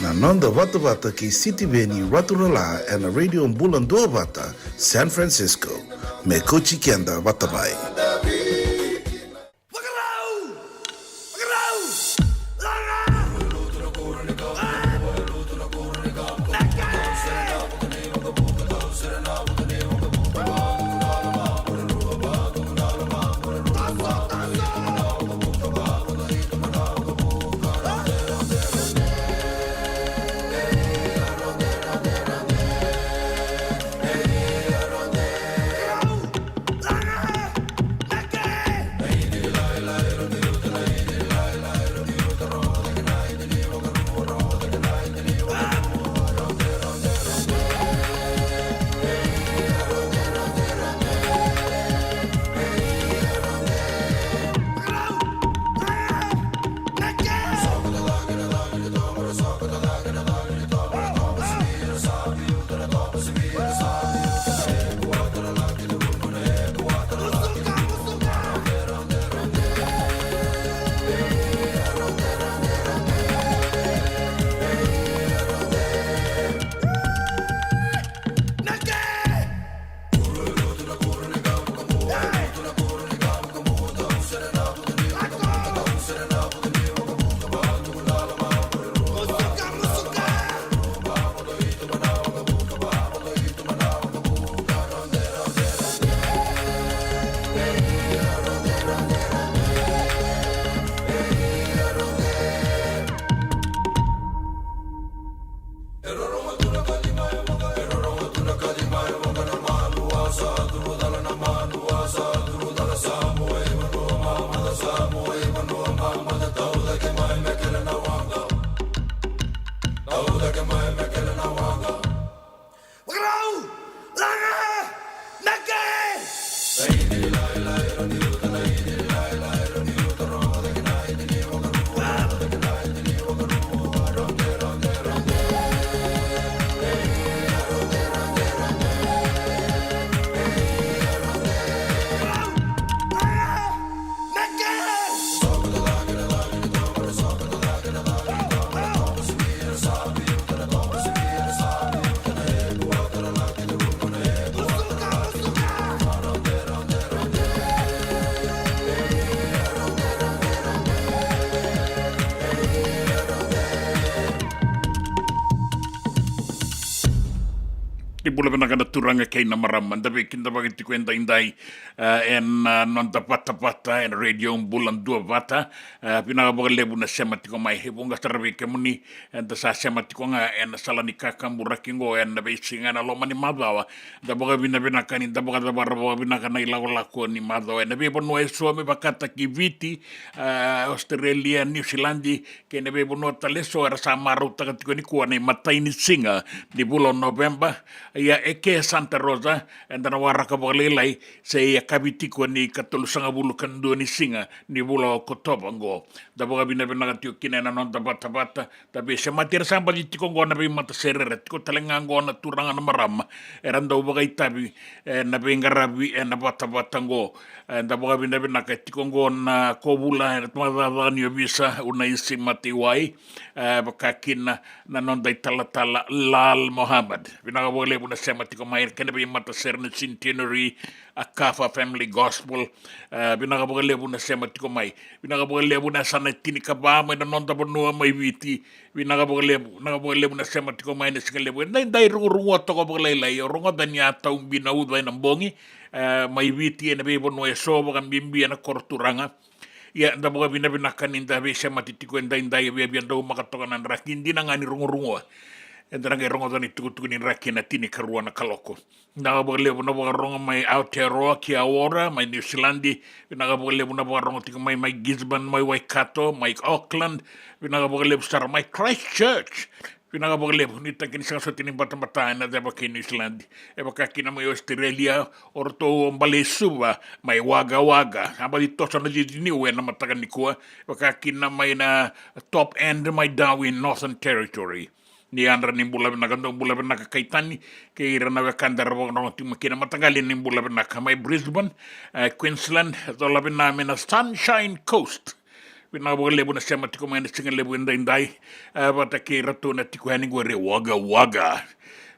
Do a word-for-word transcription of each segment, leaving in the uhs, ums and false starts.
Na noda vatavata kei Sitiveni Raturala ena Radio Bula Duavata, San Francisco. Me kauti keda vata mai. Ni bula vinaka na turaga kei na marama, da veikidavaki tiko edaidai, eh, ena, eh, noda vatavata ena Radio Bula Duavata. Eh, vinaka vakalevu na sema tiko mai. E vuqa sara vei kemuni, eh, da sa sema tiko ga ena sala ni kakaburaki oqo ena veisiga ena loma ni macawa. Da vakavinavinaka ni da vakacavara vakavinaka na ilakolako ni macawa ena veivanua eso me vakataki Viti, eh, Australia, Niusiladi, kei na veivanua tale eso era sa marautaka tiko nikua na imatai ni siga ni vula o Noveba. Ia eke Santa Rosa, eda na waraka vakalailai, se yakavi tiko ni ikatolusagavulu ka dua ni siga ni vula o Okotova oqo. Da vakavinavinaka tiko kina ena noda vatavata, da veisemati era sa baci tiko oqo na veimatasere, era tiko tale ga oqo na turaga na marama era dau vakaitavi, eh, na veiqaravi ena vatavata oqo. Eh, da vakavinavinaka, e tiko oqo na kovula ena tamata cakacaka ni ovisa, Unaisi Mataiwai, eh, vakakina na noda italatala Lal Mohammed. Vinaka vakalevu na sema tiko mai, kena veimatasere na Centenary, a Kafa Family Gospel. Eh, vinaka vakalevu na sema tiko mai. Vinaka vakalevu na yasana e tinikava mai na noda vanua mai Viti. Vinaka vakalevu, vinaka vakalevu na sema tiko mai na siga levu. Edaidai rugurugua toka vakalailai, au rogoca ni a tau bi na uca ena bogi, eh, mai Viti ena veivanua eso, vakabibi ena koroturaga. Ia, da vakavinavinaka ni da veisemati tiko edaidai, e viavia daumaka toka na draki, dina ga ni rugurugua. Eda na qai rogoca na itukutuku ni draki ena tinikarua na kaloko. Vinaka vakalevu na vakarogo mai Aotearoa ki Aora, mai Niusiladi. Vinaka vakalevu na vakarogo tiko mai, mai Gisborne, mai Waikato, mai Auckland. Vinaka vakalevu sara mai Christchurch. Vinaka vakalevu, nuitaki ni sega soti ni batabata ena ceva kei Niusiladi. E vaka kina mai Australia, o ratou o Bale Suva, mai Wagga Wagga. A baci toso na cici niu ena mataka nikua. E vaka kina mai na Top End, mai Darwin, Northern Territory. Ni yadra ni bula vinaka, dou bula vinaka Kaitani, kei ira na wekada era vakarorogo tiko mai kina. Mataqali ni bula vinaka mai Brisbane, e, Queensland, cola vinaka mai na Sunshine Coast. Vinaka vakalevu na sema tiko mai na siga levu edaidai, e, vata kei iratou na tiko yani qori e Wagga Wagga.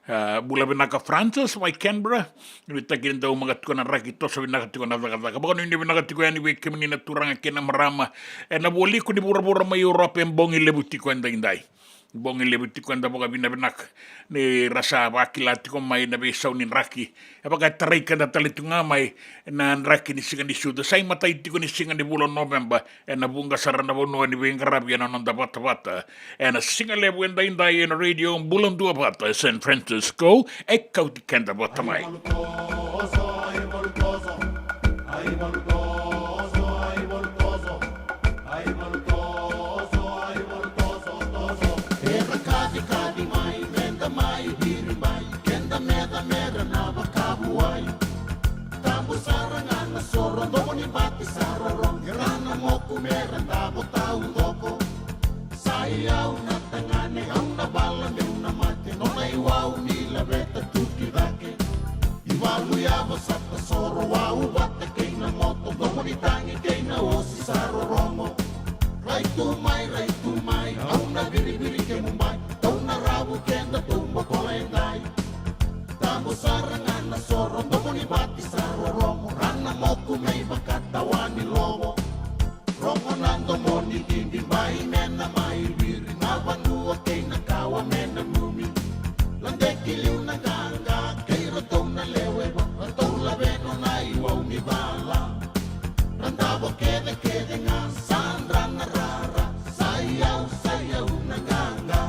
E, bula vinaka Francis mai Canberra, nuitaki ni dau maka tiko na draki, toso vinaka tiko na cakacaka. Vakanuinui vinaka tiko yani vei kemuni na turaga kei na marama ena vualiku ni vuravura mai Europe, e bogi levu tiko edaidai. Bogi levu tiko eda vakavinavinaka ni ra sa vakila tiko mai na veisau ni draki. E vaka e tarai keda tale tu ga mai na draki ni siga ni Sucu. Sa imatai tiko ni siga ni vula o Noveba, ena vuqa sara na vanua ni veiqaravi ena noda vatavata. Ena siga levu edaidai ena Radio Bula Duavata e San Francisco, e kauti keda vata mai. Era kacikaci mai, meda mai viribai, keda meca mera na vakavuai. Tabu sara ga na soro, domo ni bati sa rorogo, era na moku mera davo taucoko. Sa i au na tagane, au na vala meu na mate, nona iwau ni laveta tu ki cake. Ivalu yavo sa tasoro, wau vata kei na moto, domo ni tagi kei na osi sa rorogo. Rai tu mai, rai tu mai, au na viriviri kemu bai, tou na ravu keda tou bokola edai. Tabu sara ga na soro, domo ni bati sa rorogo, ra na moku me ivakatawa ni lovo. Rogo na domo ni cici, bai me na mai viri, na vanua kei na kawa me na numi. Ladeki liu na qaqa kei ratou na lewe va, ratou lave nona iwau ni vala. Ra davo kecekece ga, sa dra na rara, sa i au, sa i au na qaqa.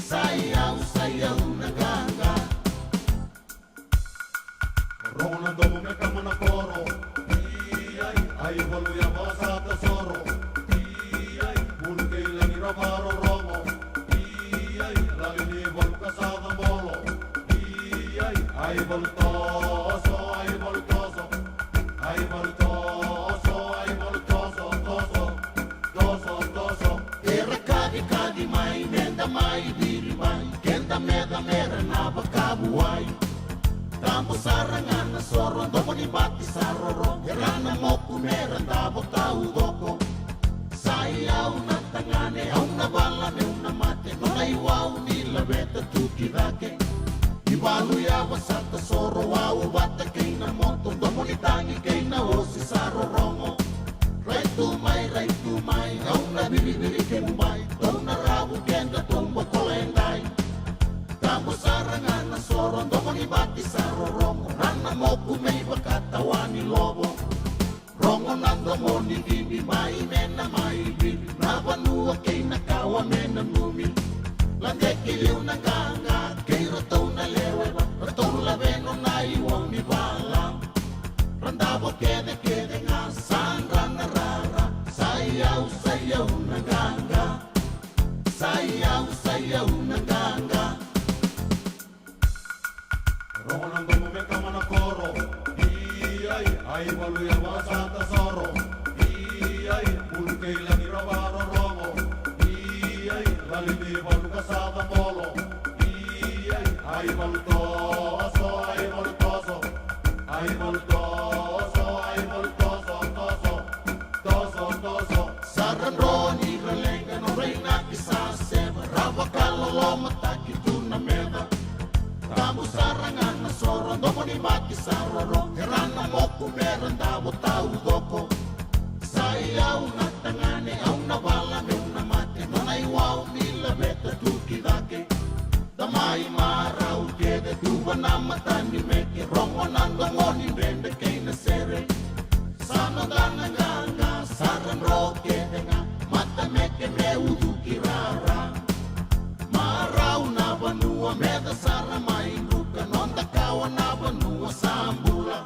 Sa i au, sa i au na qaqa. Rogo na domo me kama na koro. Iai, ai valu ya vasa tasoro. Iai, bulu kei lagi ra varorogo. Iai, lali ni valu ka sa cabolo. Iai, ai valu toso, ai valu toso. Ai valu toso, ai valu toso, toso. Toso, toso. Era kacikaci mai, meda mai viri mai, keda meca mera na vakavuai. Tabu sara ga na soro, domo ni bati sa roro, era na moku mera davo taucoko. Sa i au na tagane, au na vala meu na mate, nona iwau ni laveta tu ki cake. Ivalu yavo sa tasoro, wau vata kei na moto, domo ni tagi kei na osi sa rorogo. Rai tu mai, rai tu mai, au na viriviri kemu bai, tou na ravu keda tou bokola edai. Tabu sara ga na soro, domo ni bati sa rorogo, ra na moku me ivakatawa ni lovo. Rogo na domo ni cici, bai me na mai viri, na vanua kei na kawa me na numi. Ladeki liu na qaqa kei ratou na lewe va, ratou lave nona iwau ni vala. Ra davo kecekece ga, sa dra na rara, sa i au, sa i au na qaqa. Sa i au, sa i au na qaqa. Rogo na domo me kama na koro. Iai, ai valu ya vasa tasoro. Iai, bulu kei lagi ra varorogo. Iai, lali ni valu ka sa cabolo. Iai, ai valu toso, ai valu toso. Ai valu toso, ai valu toso, toso. Toso, toso. Sa ra dro ni ra leqa, nodra inaki sa seva, ra vakalolomataki tu na meca. Tabu sara ga na soro, domo ni bati sa roro, era na moku mera davo taucoko. Sa i au na tagane, au na vala meu na mate, nona iwau ni laveta tu ki cake. Da mai marau kece, duva na matanimeke, rogo na domo ni dredre kei na sere. Sa noda na qaqa, sa ra dro kece ga, matameke me ucuki rara. Marau na vanua, meca sara mai druka, noda kawa na vanua sa bula.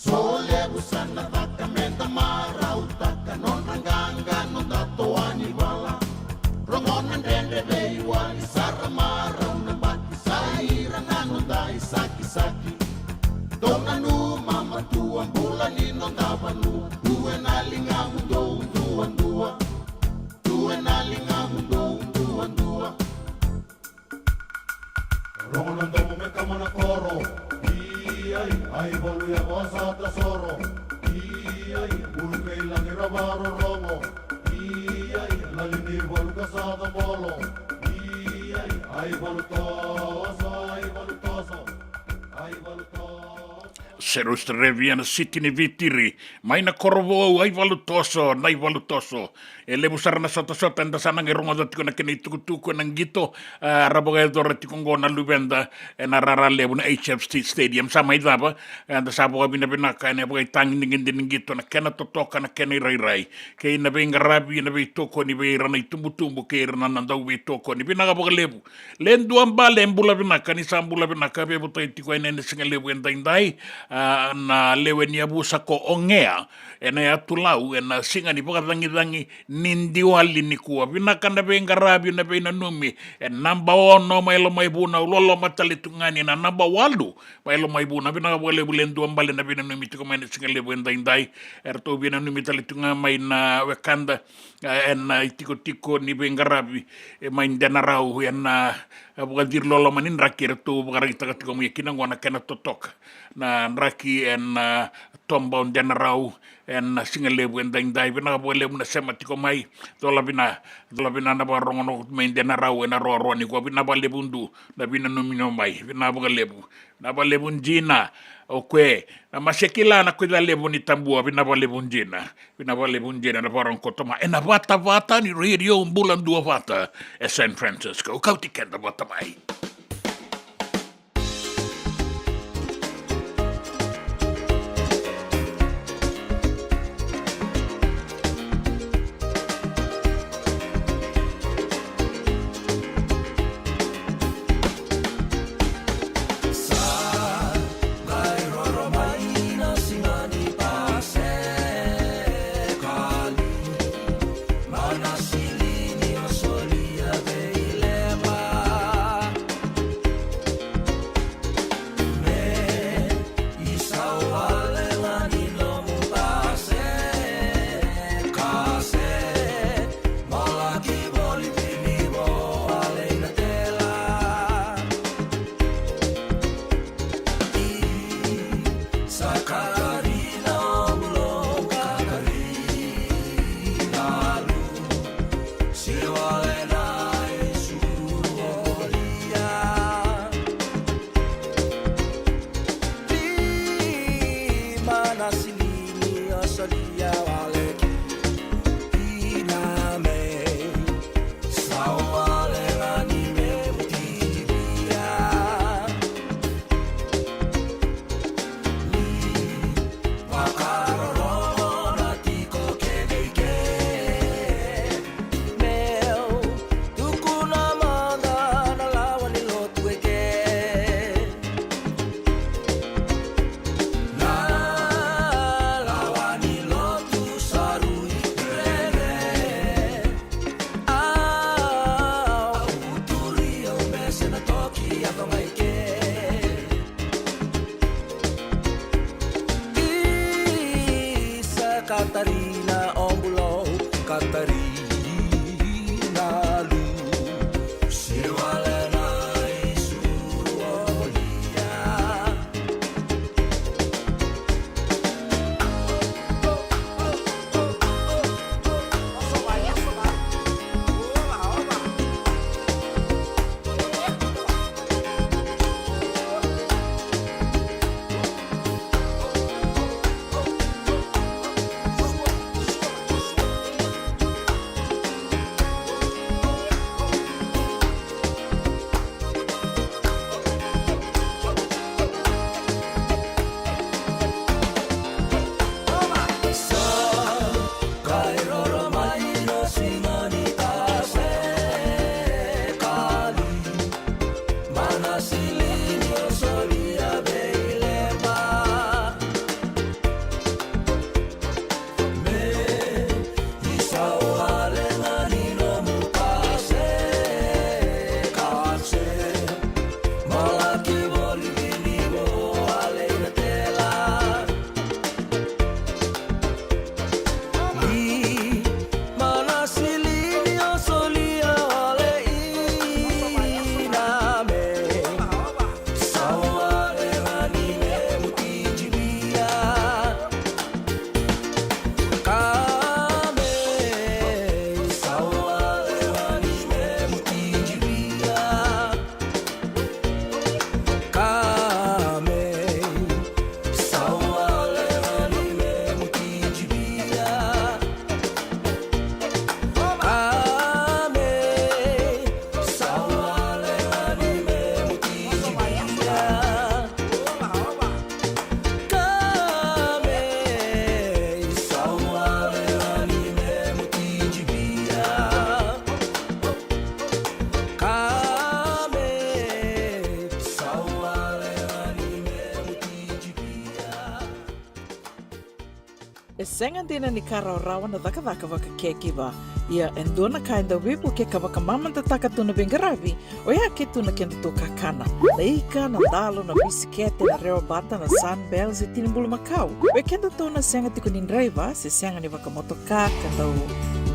Solevu sa na caka, meda marautaka, nodra qaqa, noda toa ni vala. Rogo na dredre veiwali, sa ra marau na bati, sa ira na noda isakisaki. Dou nanuma matua, bula ni noda vanua, tu ena ligamudou duadua. Tu ena ligamudou duadua. Vakarorogo, iyai, lali ni valu ka sa cabolo, iyai, ai valu toso, ai valu toso, ai valu toso. Serus Revi ena siti ni Vitiri, mai na Korovou, ai valu toso, na i valu toso. E levu sara na sotasota eda sa na qai rogoca tiko na kena itukutuku ena qito, a, ra vakayacora tiko oqo na luveda ena rara levu na H F C Stadium. Sa mai cava, eda sa vakavinavinaka ena vakaitagedegede ni qito, na kena totoka, na kena irairai, kei na veiqaravi, na veitokoni vei ira na itubutubu kei ira na, na dauveitokoni. Vinaka vakalevu. Le dua bale, bula vinaka, ni sa bula vinaka, veivutaki tiko ena, ena siga levu edaidai, a, na lewe ni yavusa ko Ogea, ena yatu Lau, ena siga ni vakacagicagi ni Diwali nikua. Vinaka na veiqaravi, na veinanumi, e naba ono mai Lomaivunau, loloma tale tu ga ni na naba walu mai Lomaivunau. Vinaka vakalevu le dua bale na veinanumi tiko mai ena siga levu edaidai. Eratou veinanumi tale tu ga mai na wekada, e, ena itikotiko ni veiqaravi, e, mai Denarau, ena, e, vakaciriloloma ni draki eratou vakaraitaka tiko mai kina oqo na kena totoka na draki ena, e, Tobau Denarau ena siga levu edaidai. Vinaka vakalevu na sema tiko mai. Cola vina, cola vina na vakarogonogo mai Denarau ena roaroa nikua. Vinaka vakalevu Dudu na veinanumi mai. Vinaka vakalevu. Vinaka vakalevu Jina. O koya na mase kila na kuica levu ni Tabua. Vinaka vakalevu Jina. Vinaka vakalevu Jina na vakarogo koto mai ena vatavata ni Radio Bula Duavata e San Francisco. Kauti keda vata mai. Katarina, o bulou, Katarina, lu. Sega dina ni ka rawarawa na cakacaka vaka caregiver. Ia e dua na ka e dau veivukei ka vakamamadataka tu na veiqaravi, oya ke tu na kedatou kakana. Na ika, na dalo, na bisikete, na rewa bata, na Sunbell se tini bulumakau. Vei kedatou na sega tiko ni draiva se sega ni vakamotoka ka dau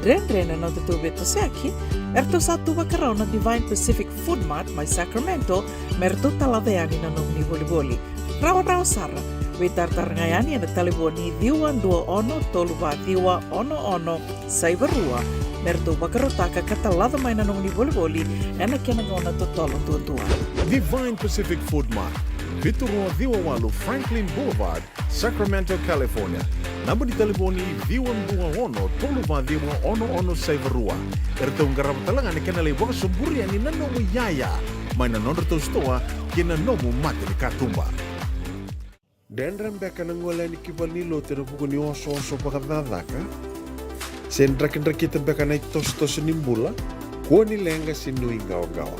dredre na nodatou veitosoyaki, eratou sa tu vakarau na Divine Pacific Food Mart mai Sacramento me ratou talaca yani na nomuni volivoli. Rawarawa sara. Veitaratara ga yani ena talevoni ciwa dua ono tolu va ciwa ono ono saiva rua me ratou vakarautaka ka talaca mai na nomuni volivoli ena kena gauna totolo duadua. Divine Pacific Food Mart, vitu rua ciwa walu Franklin Boulevard, Sacramento, California. Naba ni talevoni ciwa dua ono tolu va ciwa ono ono saiva rua. Eratou qarava tale ga na kena lai vakasoburi yani na nomu iyaya mai na nodratou sitoa kei na nomu mata ni katuba. Dredre beka na gole yani ki valenilotu ena vuku ni osooso vakacakacaka? Se drakidrakita beka na itosotoso ni bula? Kua ni leqa se nuiqawaqawa.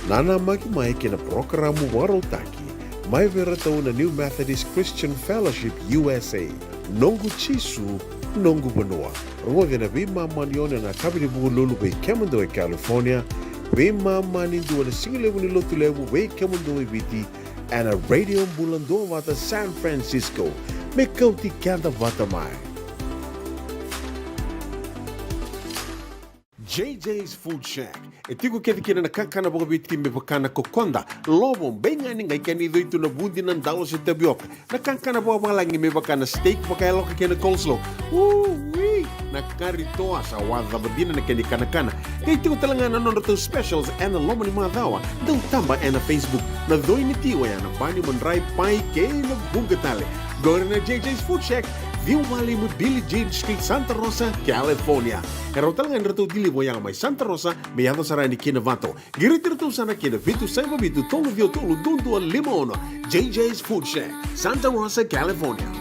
Nanamaki mai ki na parokaramu vakarautaki mai vei iratou na New Methodist Christian Fellowship U S A. Noqu Jisu, noqu vanua. Rogoci ena veimama ni ono ena yakavi ni Vukelulu vei kemudou e California, veimama ni dua na sigalevu ni Lotulevu vei kemudou e Viti, ena Radio Bula Duavata San Francisco. Me kauti keda vata mai. J J's Food Shack. E tiko kece kina na kakana vakaviti me vaka na kokoda, lovo, beigani, qai kena icoi tu na vudi, na dalo se tavioka. Na kakana vakavalagi me vaka na steak vakayaloka kei na coleslaw. Ui! Na kari toa sa wacava dina na kena ikanakana. Qai tiko tale ga na nodratou specials ena loma ni macawa. Dau taba ena Facebook. Na coi ni ti oya na bani, madrai, pai kei na vuqa tale. Qori na J J's Food Shack, ciwa walu lima Billie Jean Street, Santa Rosa, California. E rawa tale ga ni ratou deliver yaga mai Santa Rosa me yaco sara yani ki Novato. Qiriti iratou sara ki na vitu saiva vitu tolu ciwa tolu dua dua lima ono. J J's Food Shack, Santa Rosa, California.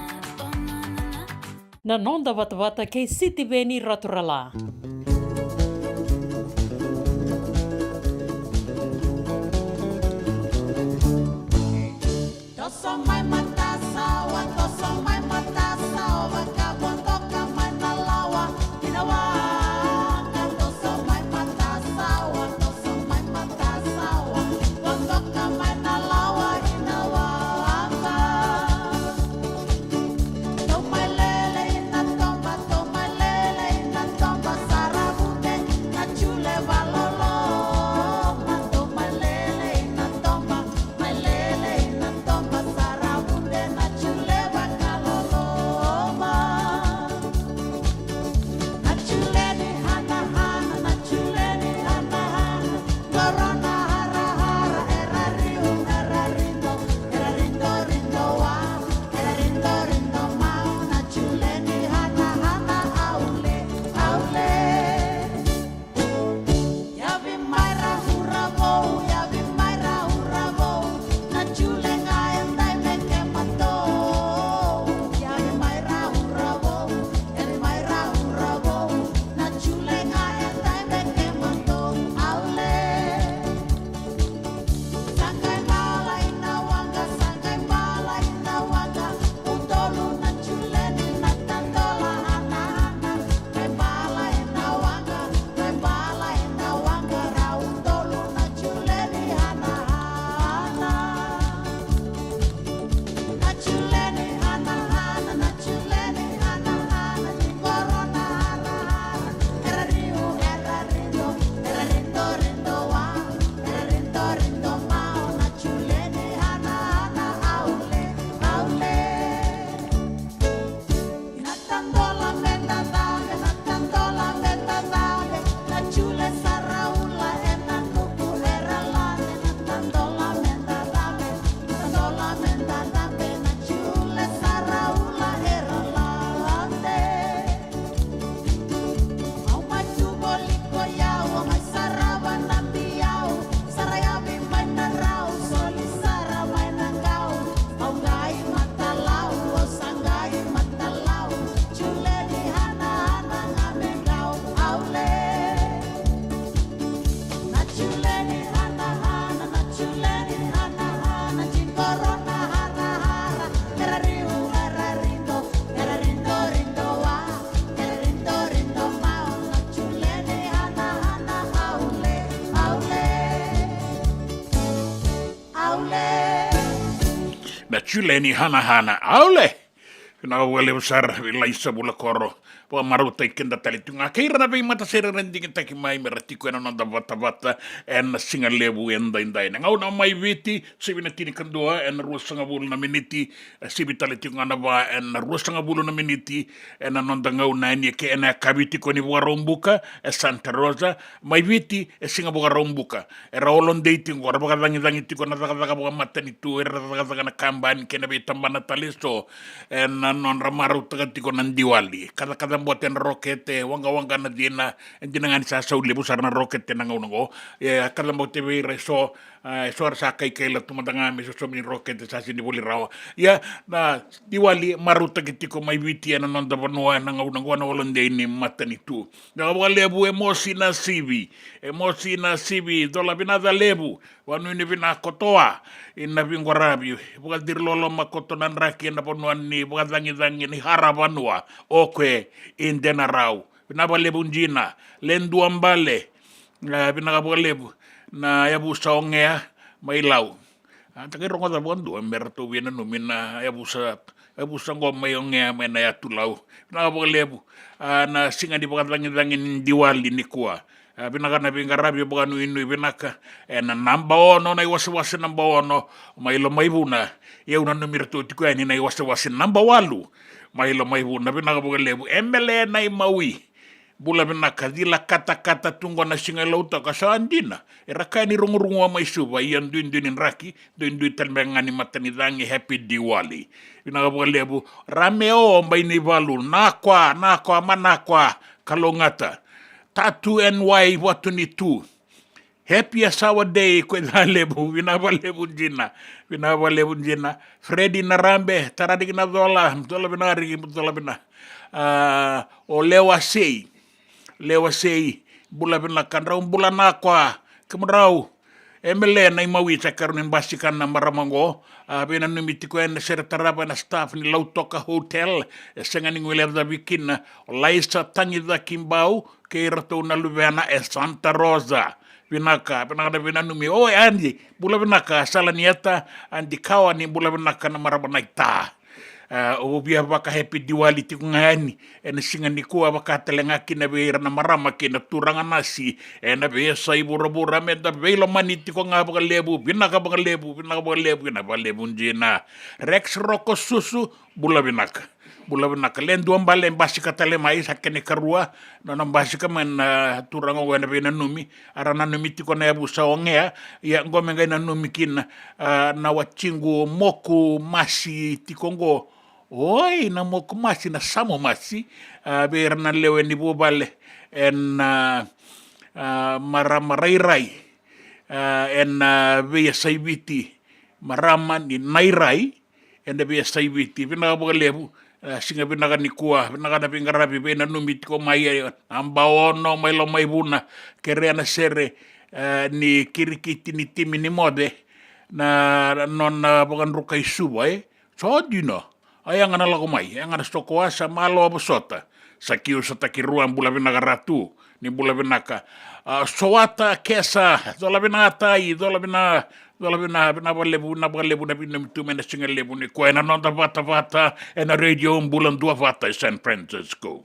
Na noda vatavata kei Sitiveni Raturala. Toso mai matasawa, toso mai matasawa, ka vodoka mai na lawa, ina waka. Toso mai matasawa, toso mai matasawa, vodoka mai na lawa, ina waka. Tou mai lele ina toba, tou mai lele ina toba, saravude na jule valoloma, tou mai lele ina toba. Mai lele ina toba, saravude na jule vakaloloma. Na jule ni hanahana, na jule ni hanahana. Qoro na harahara, era riu, era rido, era rido, rido wa, era rido, rido mau. Na jule ni hanahana, aule, aule. Yavi mai ra hura vou, yavi mai ra hura vou, na jule ga e dai me kematou. Yavi mai ra hura vou, yavi mai ra hura vou, na jule ga e dai me kematou. Aule. Sa qai bala ina waqa, sa qai bala ina waqa, udolu na jule ni na tadola hanahana. Qai bala ina waqa, qai bala ina waqa, ra udolu na jule ni hanahana. Na jule ni hanahana, na jule ni hanahana, ni qoro na harahara. Era riu, era rido, era rido, rido wa, era rido, rido mau, na jule ni hanahana, aule, aule. Na tadola me da cabe, na tadola me da cabe, na jule sara ula ena nuku era lade. Na tadola me da cabe, na tadola me da cabe, na jule sara ula era lade. Au mai tu voli ko yau, au mai sarava na biau, sara yavi mai na rau, soli sara mai na qau. Au qai matalau, au sa qai matalau, jule ni hana Juleni Hanahana Aule. Vinaka vakalevu sara vei Laisa Vulakoro. Vakamarautaki keda tale tu ga kei ira na veimatasere era digitaki mai me ra tiko ena noda vatavata ena siga levu edaidai. Na gauna mai Viti, sivi na tinikadua ena ruasagavulu na miniti, e sivi tale tiko ga na va ena ruasagavulu na miniti, ena noda gauna yani e ke ena yakavi tiko ni Vakaraubuka e Santa Rosa, mai Viti e siga Vakaraubuka. Era holiday tiko, era vakacagicagi tiko na cakacaka vakamatanitu, era cakacaka na kabani kei na veitabana tale eso, ena nodra marautaka tiko na Diwali. Kacakaca bote na rokete, waqawaqa na cina, e dina ga ni sa sau levu sara na rokete na gauna oqo. E kaca bote vei ira eso, a, eso era sa kaikaila tu mada ga me sosomi ni rokete sa sega ni voli rawa. Ia, na Diwali marautaki tiko mai Viti ena noda vanua ena gauna oqo na holiday ni matanitu. Vinaka vakalevu Emosi Nasivi, Emosi Nasivi, cola vinaka levu, vakanuinui vinaka koto, ina veiqaravi, vakaciri loloma koto na draki ena vanua ni vakacagicagi ni Hara Vanua, Okwe, Idenarau. Vinaka vakalevu Jina, Ledua Bale, e, vinaka vakalevu, na yavusa Ogea, mai Lau. A, da qai rogoca vakadua me ratou via nanumi na yavusa, yavusa oqo mai Ogea mai na yatu Lau. Vinaka vakalevu. A, na siga ni vakacagicagi ni Diwali nikua. A, vinaka na veiqaravi, vakanuinui vinaka. Ena naba ono, na iwasewase naba ono mai Lomaivuna. Ia au nanumi ratou tiko yani na iwasewase naba walu mai Lomaivuna. Vinaka vakalevu. Emele Naimawi. Bula vinaka, cila katakata tu qo na siga e Lautoka, sa dina. Era kaya ni rogorogoa mai Suva, ia duidui ni draki, duidui tale beka ga ni matanicagi, happy Diwali. Vinaka vakalevu, Rameo Bainivalu, nakwa, nakwa, manakwa, kalougata. Tatu N Y Vatu ni Tu. Happy Asawa Day, koya levu, vinaka vakalevu Jina, vinaka vakalevu Jina. Fredi Narabe, tara riki na cola, cola vinaka riki, cola vinaka. A, o Lewa Sei, Lewa Sei, bula vinaka, drau bula nakwa, kemudrau. Emele Naimawi, sa karua ni basika na marama oqo, a, veinanumi tiko ena sere tarava ena staff ni Lautoka Hotel, e sega ni guilecavi kina, o Laisa Tagicaki Bau, kei iratou na luvena e Santa Rosa. Vinaka, vinaka na veinanumi. Oi, Adi, bula vinaka, Salanieta, Adi Kawa, ni bula vinaka na marama naita. E, au via vaka happy Diwali tiko ga yani ena siga nikua, vaka tale ga kina vei ira na marama kei na turaga nasi ena veiyasai vuravura, meda veilomani tiko ga vakalevu, vinaka vakalevu, vinaka vakalevu, vinaka vakalevu Jina. Rex Roko Susu, bula vinaka. Bula vinaka. Ledua Bale basika tale mai, sa kena ikarua na nona basika mai na turaga oqo ena veinanumi. Era nanumi tiko na yavusa Ogea. Ia oqo me qai nanumi kina, a, na watiqu Moku Masi tiko oqo. Oi, na Moku Masi, na Samu Masi. A, vei ira na lewe ni vuvale ena, a, marama rairai, a, ena veiyasai Viti. Marama ni Nairai, ena veiyasai Viti. Vinaka vakalevu, e, siga vinaka nikua, vinaka na veiqaravi, veinanumi tiko mai, e, naba ono mai Lomaivuna, kerea na sere, e, ni kirikiti ni timi ni Moce, na, na nona vakadrukai Suva, e. Sa dina. A, yaga na lako mai, yaga na sokoa, sa malo vosota. Sa kiu sa takirua, bula vinaka Ratu. Ni bula vinaka. A, Sowata Kesa, cola vinaka tai, cola vina, cola vina, vinaka vakalevu, vinaka vakalevu na veinanumi tu mai na siga levu nikua ena noda vatavata ena Radio Bula Duavata e San Francisco.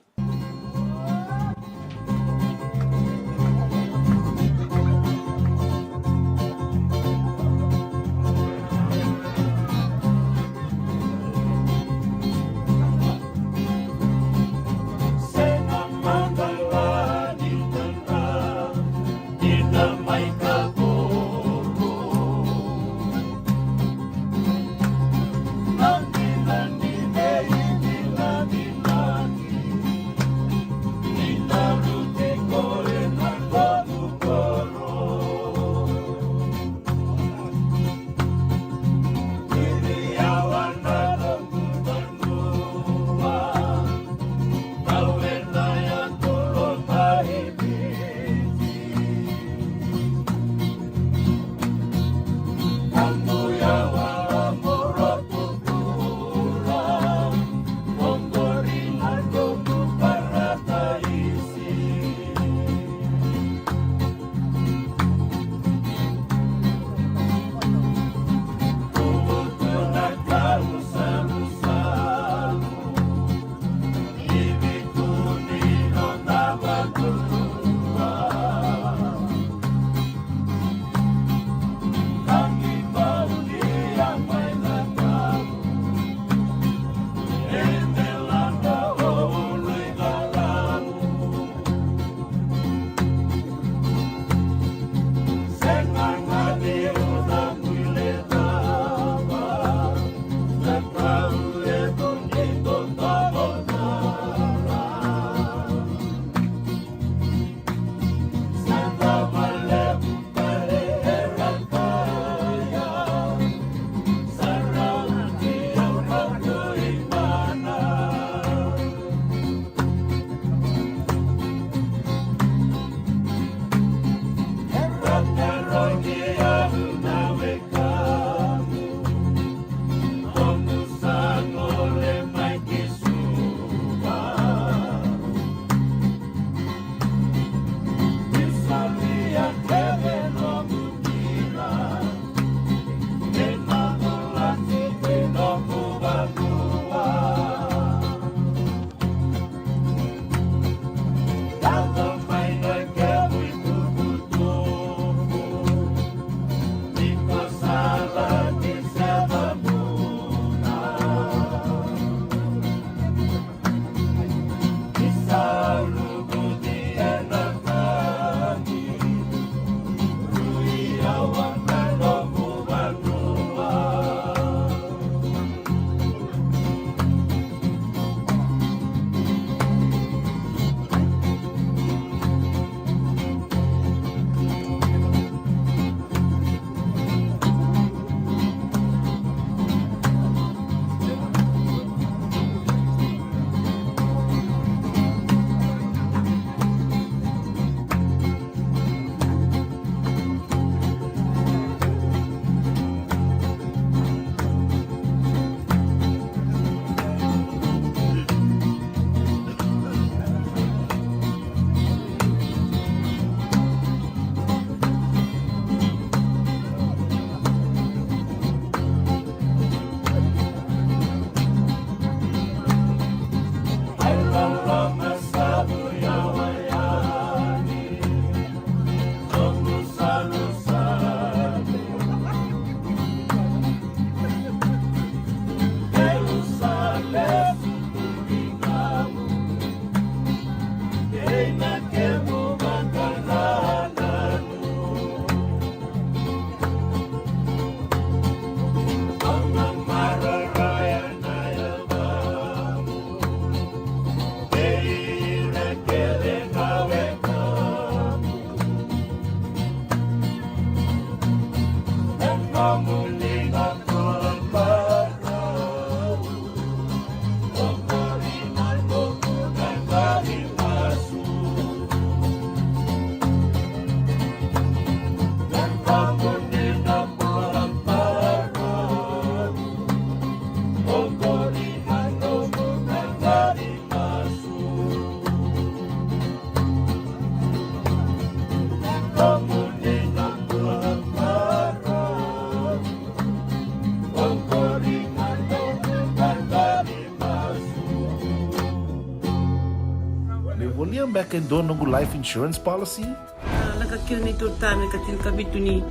Me volia beka e dua noqu life insurance policy? A, lako kina neitou ta na ka tinikavitu ni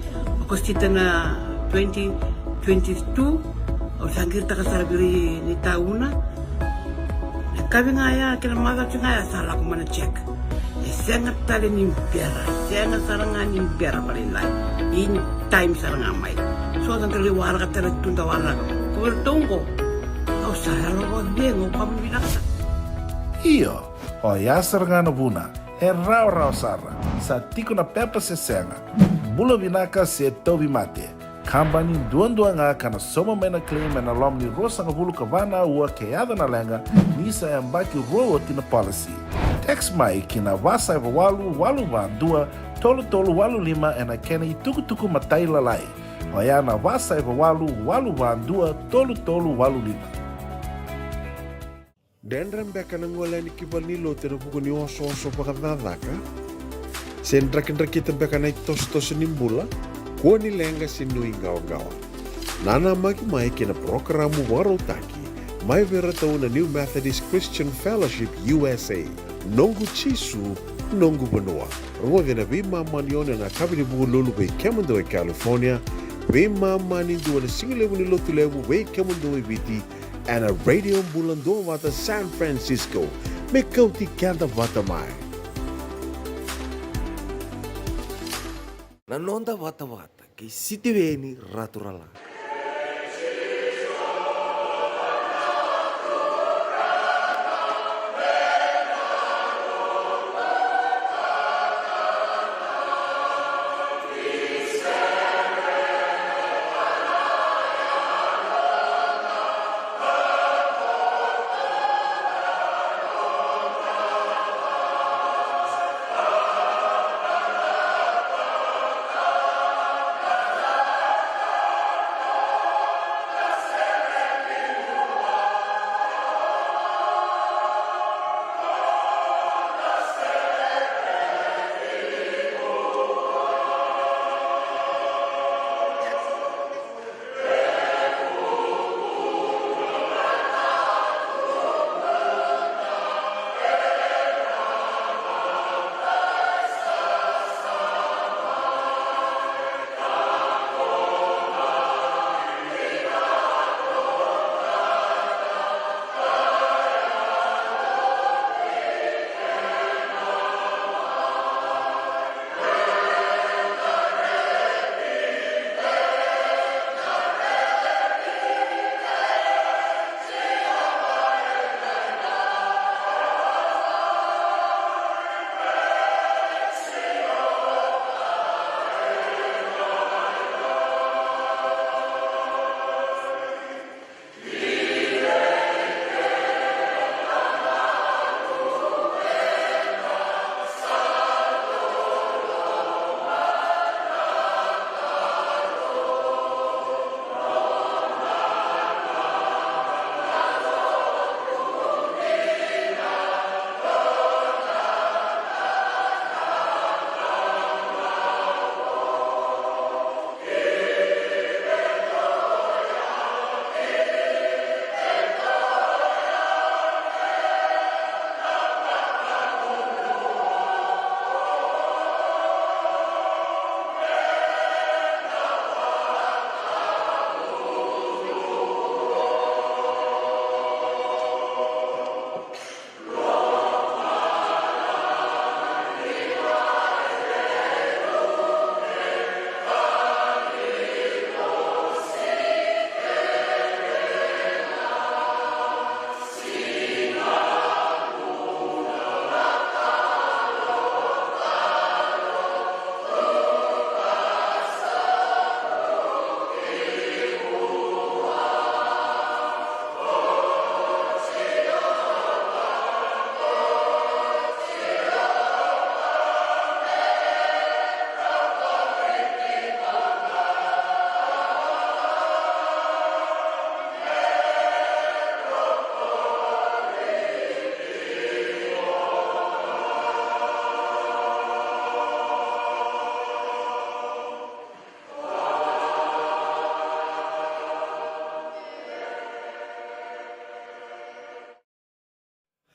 Okosita na twenty twenty-two. Au sa qiritaka sara vei ira ni tauna. Na kavi ga ya, kena macawa ga ya sa lako mai na check. E sega tale ni bera, sega sara ga ni bera vakalailai. In time sara ga mai. So da qai waraka tale tu da waraka. Ko vei ratou qo. Au sa yalo vakacegu, au kama vinaka. Io, oya sara ga na vuna. E rawarawa sara. Sa tiko na pepa se sega. Bula vinaka se tauvimate. Kabani duadua ga ka na sauma mai na claim ena loma ni ruasagavulu ka va na aua ke yaco na leqa ni sa yabaki rua oti na policy. Text mai ki na va saiva walu walu va dua tolu tolu walu lima ena kena itukutuku matailalai. Oya na va saiva walu walu va dua tolu tolu walu lima. Dredre beka na gole yani ki valenilotu ena vuku ni osooso vakacakacaka? Se drakidrakita beka na itosotoso ni bula? Kua ni leqa se nuiqawaqawa. Nanamaki mai ki na parokaramu vakarautaki mai vei iratou na New Methodist Christian Fellowship U S A, Noqu Jisu, Noqu Vanua. Rogoci ena veimama ni ono ena yakavi ni Vukelulu vei kemudou e California, veimama ni dua na sigalevu ni Lotulevu vei kemudou e Viti, ena Radio Bula Duavata San Francisco, me kauti keda vata mai. Na noda vatavata kei Sitiveni Raturala.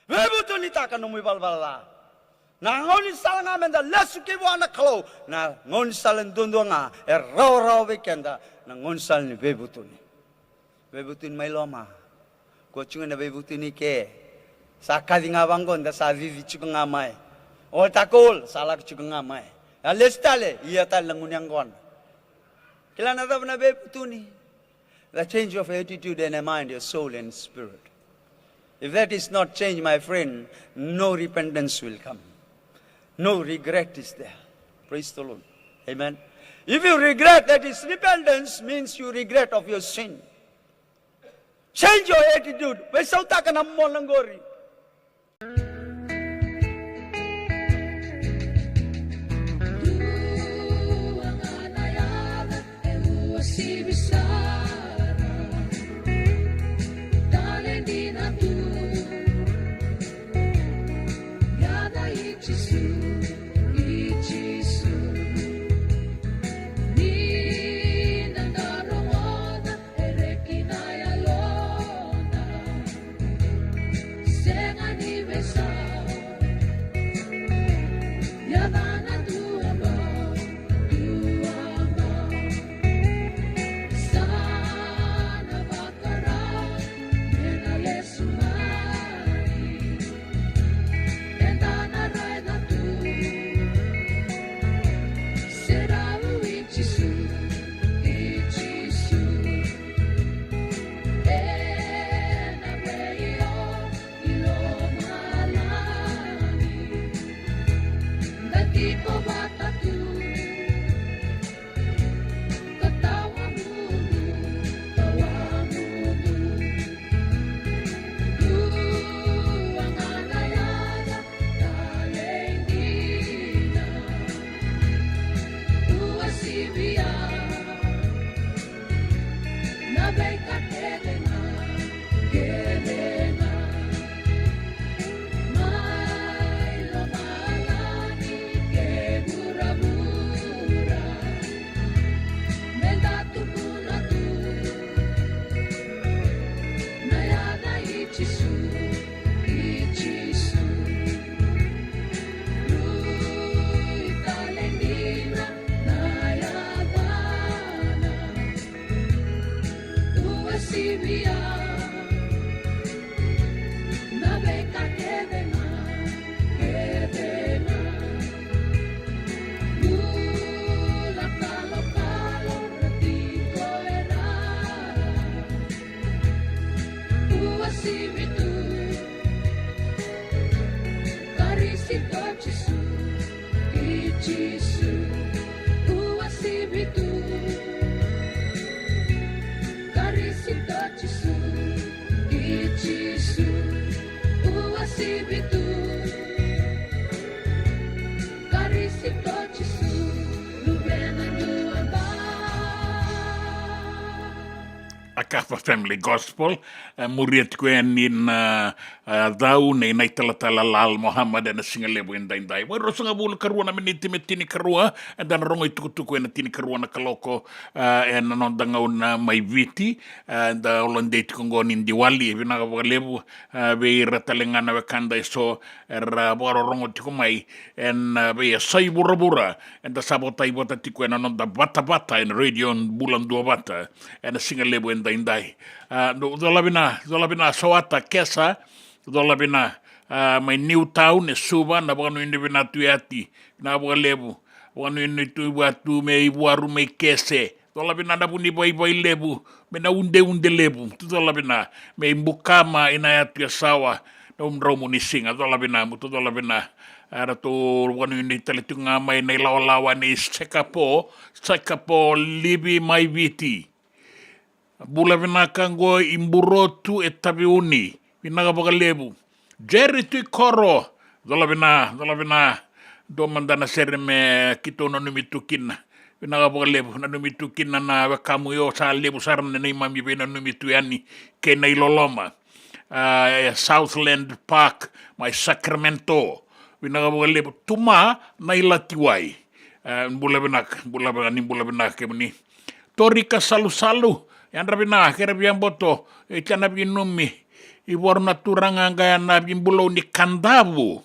Veivutunitaka nomu ivalavala ca. Na gaunisala ga meda lesu ki vua na Kalou, na gaunisala duadua ga e rawarawa vei keda na gaunisala ni veivutuni. Veivutuni mai loma. Ko tiko na veivutuni ke sa kaci ga vaqo, da sa cici tiko ga mai. Altar call, sa lako tiko ga mai. A lesu tale, ia tale na gunu yaqona. Kila na cava na veivutuni? The change of attitude and a mind, your soul and spirit. If that is not changed, my friend, no repentance will come. No regret is there. Praise the Lord. Amen. If you regret, that is repentance, means you regret of your sin. Change your attitude. Veisautaka na mona qori. A Kapa Family Gospel, e, muria tiko yani na, e, cau nei na italatala Lal Mohammed ena siga levu edaidai. Vakaruasagavulu karua na miniti me tinikarua, eda na rogo itukutuku ena tinikarua na kaloko, e, ena noda gauna mai Viti, e, eda holiday tiko oqo ni Diwali, vinaka vakalevu, e, vei ira tale ga na wekada eso era vakarorogo tiko mai ena, e, veiyasai vuravura, eda sa vakatauvatana tiko ena noda vatavata ena Radio Bula Duavata ena siga levu edaidai. A, dou cola vina, cola vina Sawata Kesa, cola vina, a, mai Newtown e Suva, na vakanuinui vina tu yati, vinaka vakalevu, vakanuinui tu vatu me Ivuaru mai Kese, cola vina na Vunivaivai levu, me na Udeude levu, tu cola vina, me Bukama i na yatu Yasawa, na nomudrau ni siga, cola vina, mutu cola vina, a, ratou vakanuinui tale tiko ga mai na ilawalawa nei Sekapo, Sekapo Livi mai Viti. Bula vinaka oqo i Burotu e Taveuni. Vinaka vakalevu. Jerry Tuikoro. Cola vina, cola vina. Dua mada na sere me keitou nanumi tu kina. Vinaka vakalevu, nanumi tu kina na wekamu, io sa levu sara na neimami veinanumi tu yani kei na iloloma. A, e Southland Park mai Sacramento. Vinaka vakalevu, Tuma na Ilatiwai. A, bula vinaka, bula vinaka, ni bula vinaka kemuni. Torika Salusalu, yadra vina, kera via boto, e tia na vinumi, i voro na turaga qai na vibulou ni Kadavu.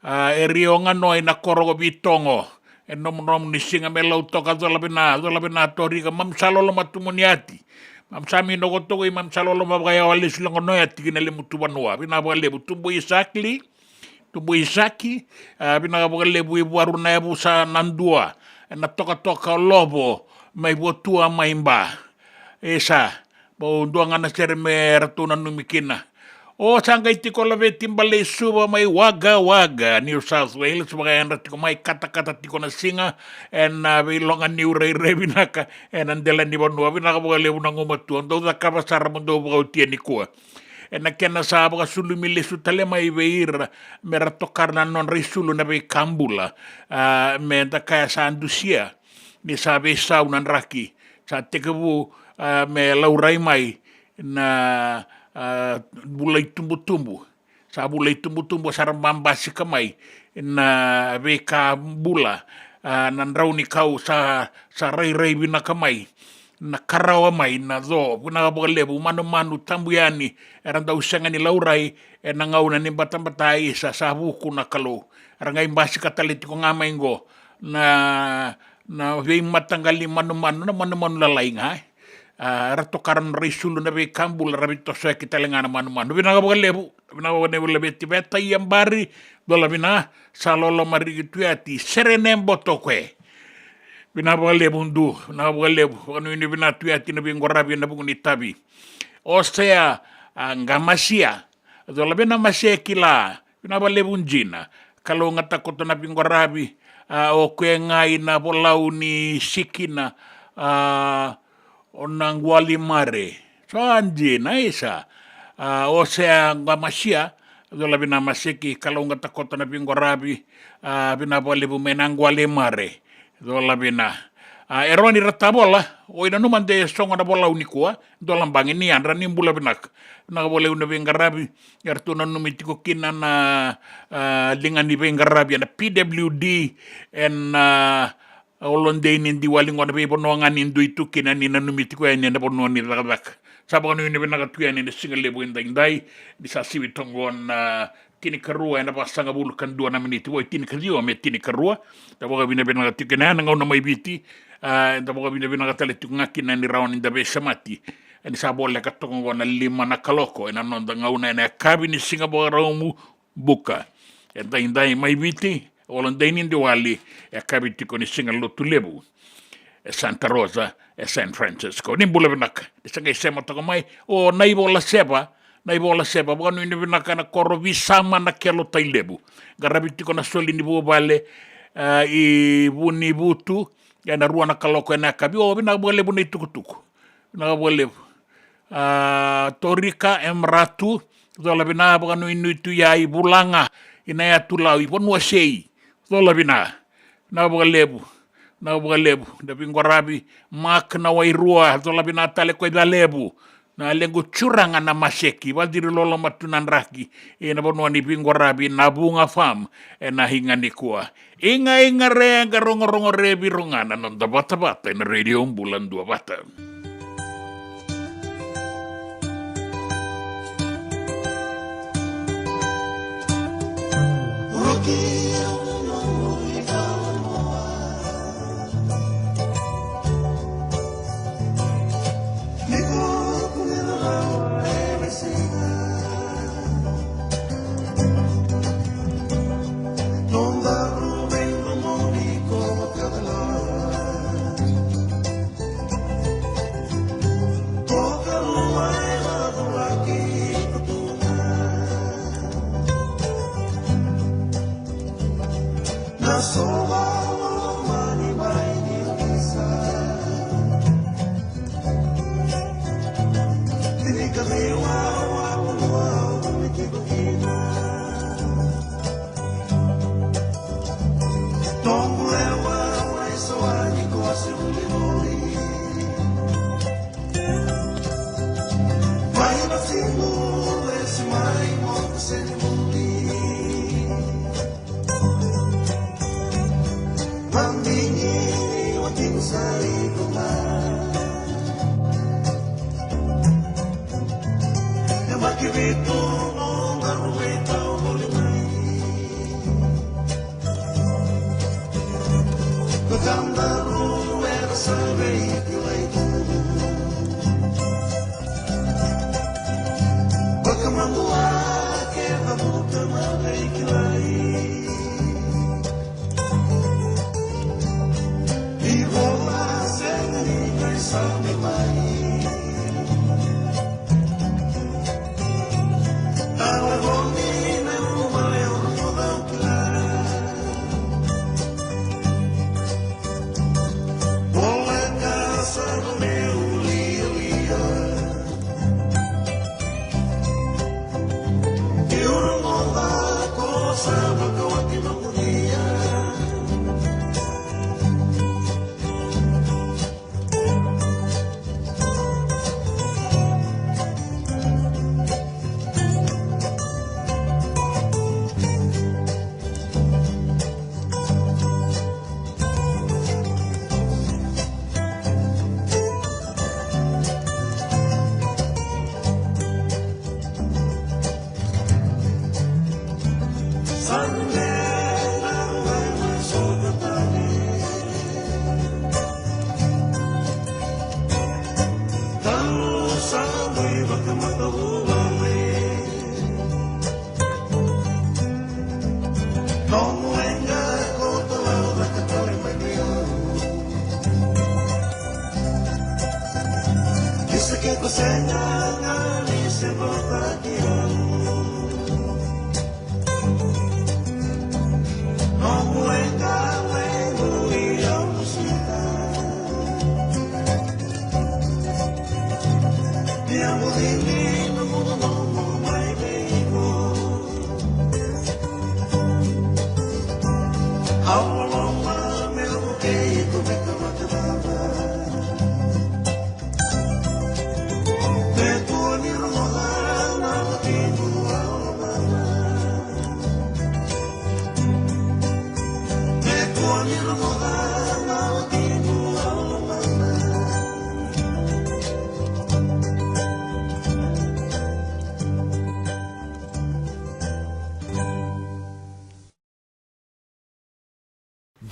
A, e rio ga noi na koro ko Vitogo. E nomunomu ni siga me lau toka, cola vina, cola vina Torika, mam sa loloma tu moni ati. Mam sa minoko tokoi, mam sa loloma vakayawa lesu lako noi ati ki na lemu tu vanua. Vinaka vakalevu, Tubu Isakli, Tubu Isaki, a, vinaka vakalevu i Vuaru na yavusa na dua. E na tokatoka o Lovo, mai Votua, mai Ba. Isa, bau dua ga na sere me ratou nanumi kina. O sa qai tiko Laveti Balei Suva mai Wagga Wagga, New South Wales, vakayadra tiko mai, katakata tiko na siga, e na veiloga niu rairai vinaka, e na dela ni vanua, vinaka vakalevu na gumatua, dou cakava sara mo dou vakaotia nikua. E na kena sa vakasulumi lesu tale mai vei ira, me ra tokara na nodra isulu na veika bula, a, me da kaya sa dusia, ni sa veisau na draki, sa tekivu, a, me laurai mai na, a, vula itubutubu. Sa vula itubutubu sa ra babasika mai na veika bula, a, na drau ni kau sa, sa rairai vinaka mai, na karawa mai, na co, vinaka vakalevu, manumanu tabu yani, era dau sega ni laurai, e na gauna ni batabata, isa, sa vuku na Kalou. Era qai basika tale tiko ga mai qo, na, na veimataqali manumanu, na manumanu lalai ga, e. A, ra tokara na nodra isulu na veika bula, ra veitosoyaki tale ga na manumanu. Vinaka vakalevu, vinaka vakalevu Laveti Veta ia Bari, cola vina, sa loloma riki tu yati, Serene Boto Kwe. Vinaka vakalevu Du, vinaka vakalevu, vakanuinui vina tu yati na veiqaravi e na vuku ni tavi. Osea, a, Qamasia, cola vina Mase Kila, vinaka vakalevu Jina. Kalougata koto na veiqaravi, a, o koya ga i na volau ni sikina, a, o na Qualimare. So a Jina, isa. A, Osea Qamasia, cola vina Maseki, kalougata koto na veiqaravi, a, vinaka vakalevu mai na Qualimare. Cola vina. A, Eroni Ratavola, o i nanuma de sogo na volau nikua, dola bagi ni yadra, ni bula vinaka. Vinaka vakalevu na veiqaravi, eratou nanumi tiko kina na, a, liga ni veiqaravi, e na P W D, e na, a, holiday ni Diwali qo na veivanua ga ni dui tu kina ni nanumi tiko yani e na vanua ni cakacaka. Sa vakanuinui vinaka tu yani e na siga levu e daidai, ni sa sivi toka qo na tinikarua e na vasagavulu ka dua na miniti, vo i tinikaciwa me tinikarua. Da vakavinavinaka tiko kina e na gauna mai Viti, a, da vakavinavinaka tale tiko ga kina ni rawa ni da veisemati. E ni sa voleka toka qo na lima na kaloko e na noda gauna e na yakavi ni siga Vakaraubuka. E daidai mai Viti, holiday ni Diwali, e yakavi tiko ni siga Lotulevu e Santa Rosa, e San Francisco. Ni bula vinaka, ni sa qai sema toka mai o Naivola Seva, Naivola Seva, vakanuinui vinaka na koro Visama na Kelo Tailevu. Qaravi tiko na soli ni vuvale, a, i Vunivutu, e na rua na kaloko e na yakavi. O, vinaka vakalevu na itukutuku. Vinaka vakalevu. A, Torika Emratu, cola vina, vakanuinui tu ya i Vulaga, i na yatu Lau, i Vanuasei. Cola vina. Vinaka vakalevu. Vinaka vakalevu. Na veiqaravi, Mark na Wairua, cola vina tale ko i Calevu. Na lequ turaga na Maseki, vaciri loloma tu na draki, e na vanua ni veiqaravi na Vuga Farm, e na higa nikua. Iga, iga re, ga rogorogo re, vei rogo na noda vatavata e na Radio Bula Duavata. Kangaroo era sa veikilai tu. Vakamamua keda vuka na veikilai. Ivola sega ni qai saumi mai. Tala goni na luvale o rogoca au kila. Voleka sara meu lialia. Ke o rogoca ko sa vakawati noqu lia.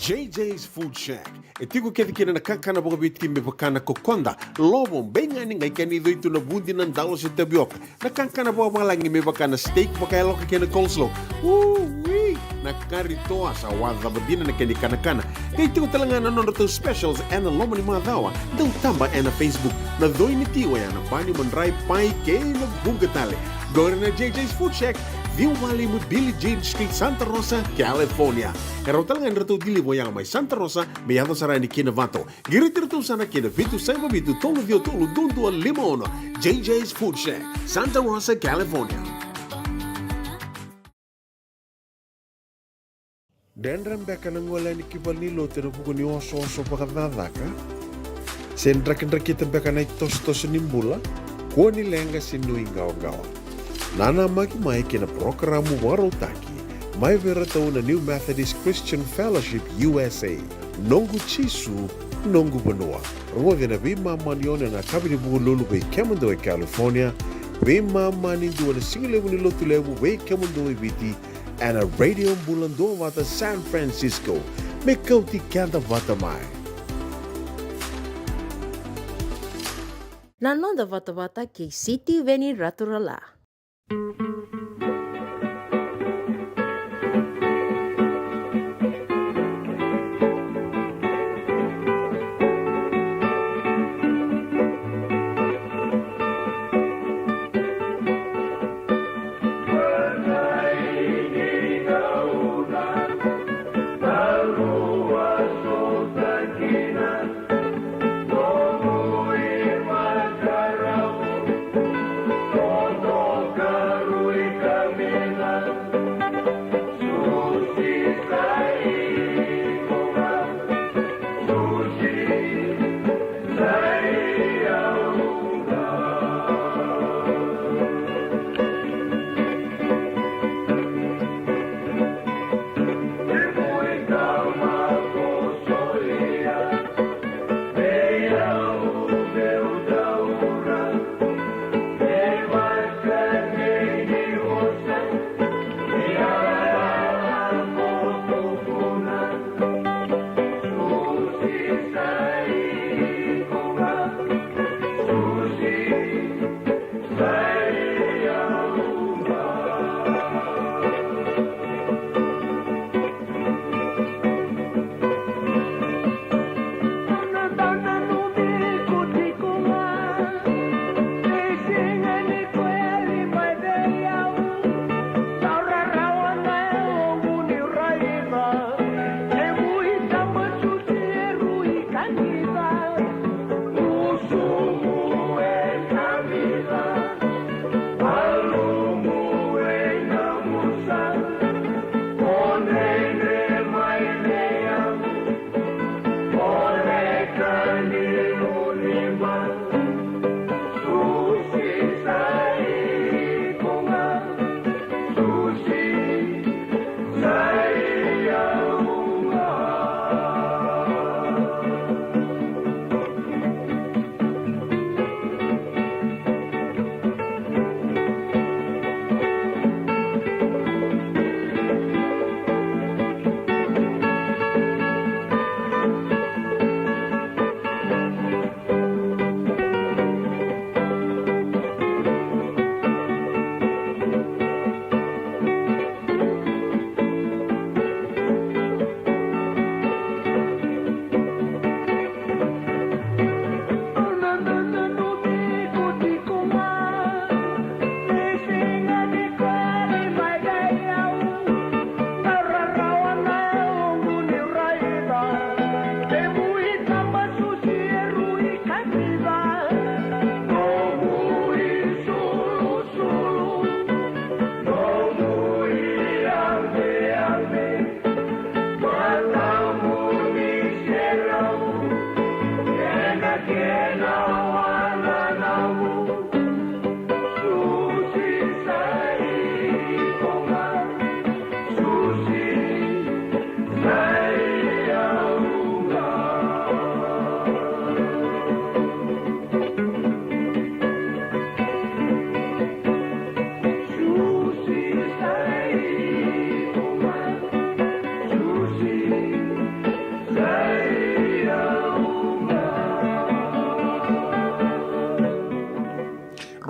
J J's Food Shack. E tiko kece kina na kakana vakaviti me vaka na kokoda, lovo, beigani, qai kena icoi tu na vudi, na dalo se tavioka. Na kakana vakavalagi me vaka na steak vakayaloka kei na coleslaw. Ui! Na kari toa sa wacava dina na kena ikanakana. Qai tiko tale ga na nodratou specials ena loma ni macawa. Dau taba ena Facebook. Na coi ni ti oya na bani, madrai, pai kei na vuqa tale. Qori na J J's Food Shack, ciwa walu lima Billie Jean Street, Santa Rosa, California. E rawa tale ga ni ratou deliver oya mai Santa Rosa me yaco sara yani ki Novato. Qiriti iratou sara ki na vitu saiva vitu tolu ciwa tolu dua dua lima ono. J J's Food Shack, Santa Rosa, California. Dredre beka na gole yani ki valenilotu ena vuku ni osooso vakacakacaka? Se drakidrakita beka na itosotoso ni bula? Kua ni leqa se nuiqawaqawa. Nanamaki mai ki na parokaramu vakarautaki mai vei iratou na New Methodist Christian Fellowship U S A, Noqu Jisu, Noqu Vanua. Rogoci ena veimama ni ono ena yakavi ni Vukelulu vei kemudou e California, veimama ni dua ena sigalevu ni Lotulevu vei kemudou e Viti, ena Radio Bula Duavata San Francisco. Me kauti keda vata mai. Na noda vatavata kei Sitiveni Raturala.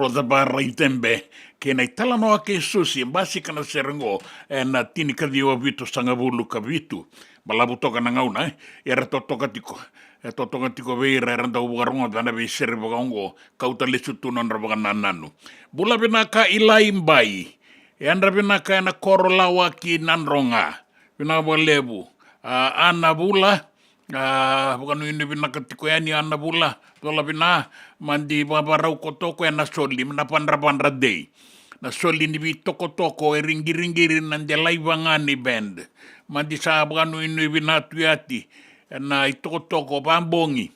Roca Vara i Tebe kei na italanoa kei Susi, basika na sere oqo ena tinikaciwa vitusagavulu ka vitu. Balavu toka na gauna, e, era totoka tiko, e totoka tiko vei ira era dau vakarogoca na veisere vakaoqo, kauta lesu tu nodra vakanananu. Bula vinaka Ilai Bai, yadra vinaka ena koro Lawaki Nadroga. Vinaka vakalevu. A, Ana Vula, a, vakanuinui vinaka tiko yani Ana Vula, cola vina, madi vakavarau koto ko ena soli, na vadravadra dei. Na soli ni veitokotoko e rigirigiri na Delai Vagani Band. Madi sa vakanuinui vina tu yati, ena itokotoko vabogi.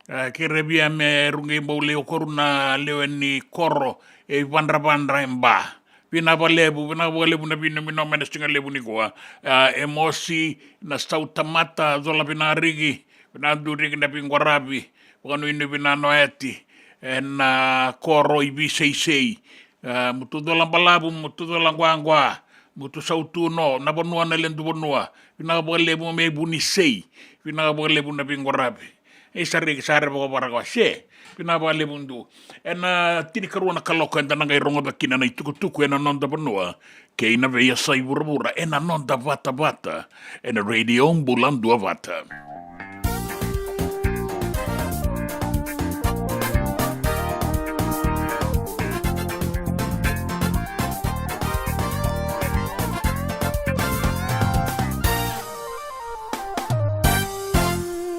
A, kere via me ruqei bau lei okoru na lewe ni koro, e vadravadra e ba. Vinaka vakalevu, vinaka vakalevu na vinominoma ena siga levu nikua. A, Emosi na Sautamata, cola vina Riki, vina Duriki na veiqwaravi, vakanuinui vina Noeti, ena koro i Viseisei. A, mutu cola balavu, mutu cola quaqua, mutu sautu no, na vanua na ledu vanua, vinaka vakalevu me vunisei, vinaka vakalevu na veiqwaravi. E sa reki sa re vakavaraka se, vinaka vakalevu du. Ena tinikarua na kaloko eda na qai rogoca kina na itukutuku ena noda vanua kei na veiyasai vuravura ena noda vatavata ena Radio Bula Duavata.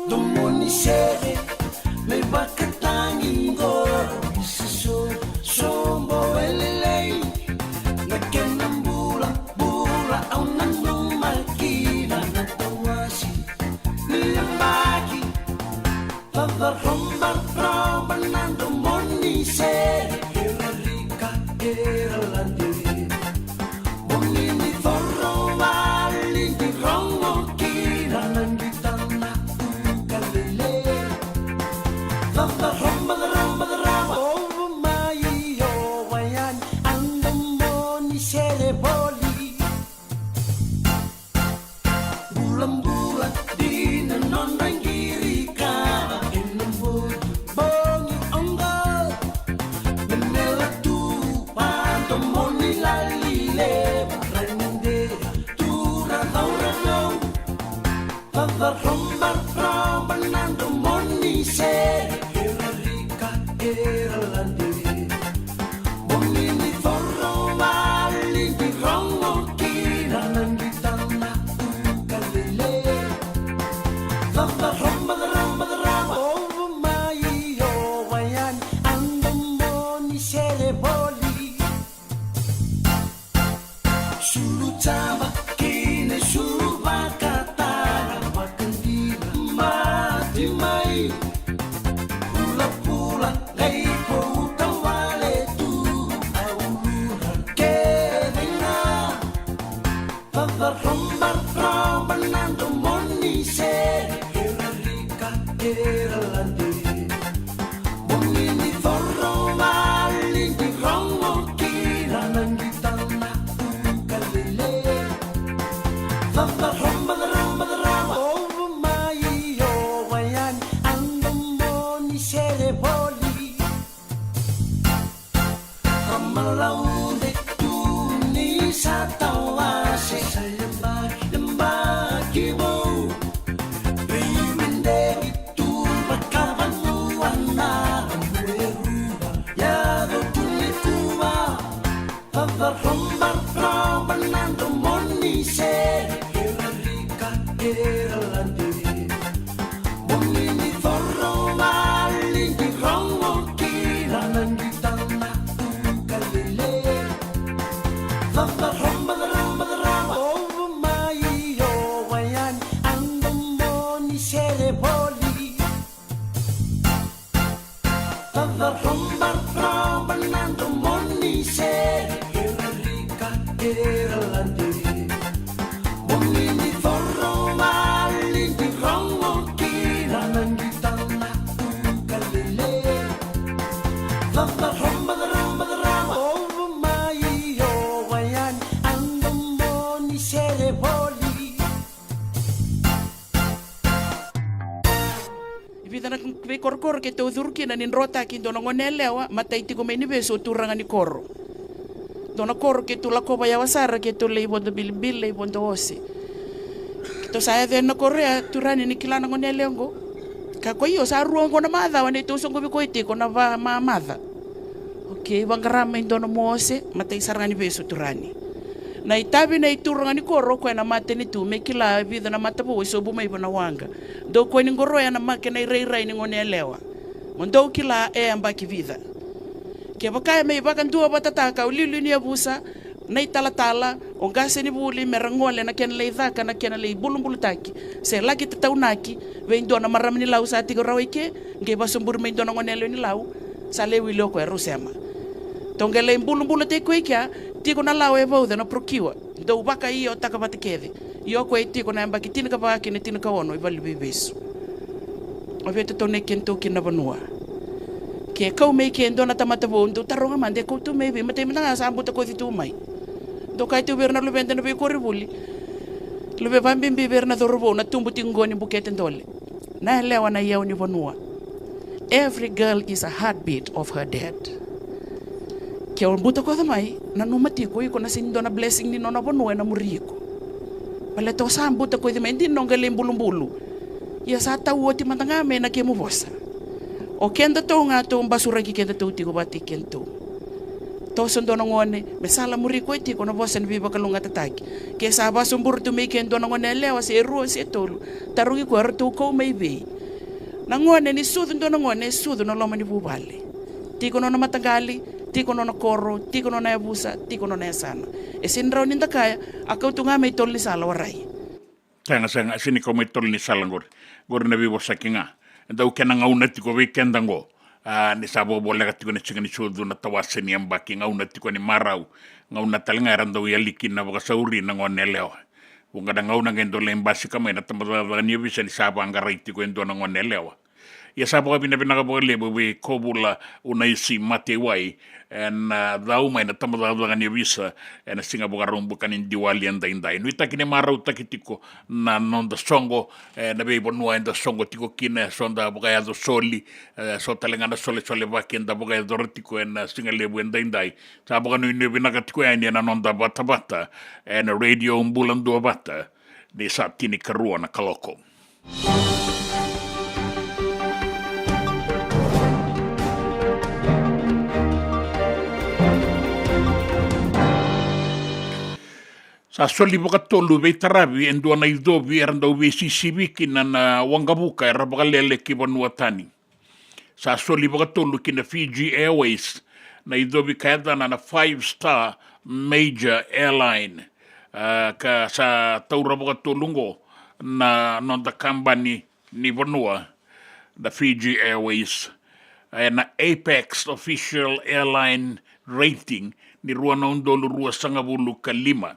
Domoni sere, me vakatagi qo, isa so, sobo e lelei. Na kena bula, bula au nanuma kina na tawasi ni yabaki. Vavaroborobo na domoni sere, era rika, era lade. Bogi ni coro vali ni rogo kina na qita na uka lele. Vavaroborobo, robo, robo, o mai o wayani, a domoni sere voli. Bulabula dina nodra qiri kava ena bogi, bogi oqo. Memela tu vadomoni lali levu, rai ni dea tu ra cauravou. Vavaroborobo na domoni sere, era rika, era lade. Bogi ni coro vali ni rogo kina na qita na uka lele. Vavaroborobo, robo, robo, o mai o wayani, a domoni sere voli. Sulu cava kei na sulu vakatara, vakadina mati mai. Pulapula qai pouta wale tu, a ulura kece ga. Vavaroborobo na domoni sere, era rika, era lade. Bogi ni coro vali ni rogo kina na qita na uka lele. Vavaroborobo, robo, robo, o mai o wayani, a domoni sere voli. Ramalaude tu ni sa tawase, sa yabaki, yabaki vou. Veimedeki tu vakavanua na ramu e rua, yaco tu nikua. Vavaroborobo na domoni sere, era rika, era lade. Bogi ni coro vali ni rogo kina na qita na uka lele. Vavaroborobo, robo, robo, o mai o wayani, a domoni sere voli. Vavaroborobo na domoni sere, era rika, era lade. Bogi ni coro vali Vica na veikorokoro keitou curu kina ni drotaki e dua na gone yalewa, matai tiko mai Nivesu, o turaga ni koro. Dua na koro keitou lakova yawa sara, keitou lai vodo bilibili, lai vodo ose. Keitou sa yaco yani na koro ya, turaga ni kila na gone yalewa oqo. Ka ko io, sa rua oqo na macawa neitou soqovi koya tiko na va mamaca. Okei, vaqara mai dua nomu ose, matai sara ga Nivesu, turaga. Na itavi nei turaga ni koro, o koya na matanitu, me kila e vica na matavou e sobu mai vua na waqa. Dou kua ni qoroya na ma-, kena irairai ni gone yalewa. Mo dou kila e yabaki vica. Kevaka e mai vakaduavatataka o liuliu ni yavusa, na italatala, o qasenivuli, me ra gole na kena lai caka, na kena lai bulubulutaki, se laki tataunaki vei dua na marama ni Lau sa tiko rawa i ke, qai vasoburi mai dua na gone yalewa ni Lau, sa lai wili o koya, rau sema. Tou qai lai bulubulutaki koya i kea, tiko na lawa e vauca na procure. Dou vakaiotaka vata kece. Ia o koya e tiko na yabaki tinikava ki na tinikaono i valeniveivesu. O vei e totonaki kedatou kina na vanua? Ke kau mai ke dua na tamata vou, dou taroga mada, e kau tu mai vei? Matai mada ga sa butakoci tu mai. Dou kaya tu vei ira na luveda na veikoronivuli. Luve, vabibi vei ira na cauravou na tubu tiko qo ni bukete dole. Na yalewa na iyau ni vanua. Every girl is a heartbeat of her dad. Ke o butakoca mai, nanuma tiko iko na sega ni dua na blessing ni nona vanua ena muri iko. Baleta o sa butakoci mai, dina o qai lai bulubulu. Ia sa tau oti mada ga mai na kemu vosa. O kedatou ga tou basuraki kedatou tiko vata kei kedatou. Toso dua na gone, me sala muri koya tiko na vosa ni veivakalougatataki. Ke sa vasoburi tu mai ke dua na gone yalewa, se rua, se tolu, tarogi koya, eratou kau mai vei? Na gone, ni sucu dua na gone, e sucu na loma ni vuvale. Tiko nona mataqali, tiko nona koro, tiko nona yavusa, tiko nona yasana. E sega ni rawa ni da kaya, a kau tu ga mai tolo ni sala, warai. Sega, sega, e sega ni kau mai tolo ni sala qori. Qori na veivosaki ga. E dau kena gauna tiko vei keda qo. A, ni sa vakavoleka tiko na siga ni sucu, na tawase ni yabaki, gauna tiko ni marau. Gauna tale ga era dau yali kina vakasauri na gone yalewa. Vuqa na gauna qai dau lai basika mai na tabacakacaka ni ovisa ni sa vaqarai tiko e dua na gone yalewa. Ia sa vakavinavinaka vakalevu vei Kovula Unaisi Matewai, ena, a, cau mai na tabacakacaka ni ovisa ena siga Vakaraubuka ni Diwali edaidai. Nuitaki ni marautaki tiko na noda soqo, ena veivanua eda soqo tiko kina, eso da vakayaco soli, eso tale ga na solesolevaki eda vakayacora tiko ena siga levu edaidai. Sa vakanuinui vinaka tiko yani ena noda vatavata ena Radio Bula Duavata, ni sa tinikarua na kaloko. Sa soli vakatolu veitaravi e dua na icovi era dau veisisivi kina na waqavuka era vakalele ki vanua tani. Sa soli vakatolu ki na Fiji Airways na icovi ka yacana na Five Star Major Airline. A, ka sa taura vakatolu qo na noda kabani ni vanua, na Fiji Airways, ena Apex Official Airline Rating ni rua na udolu ruasagavulu ka lima.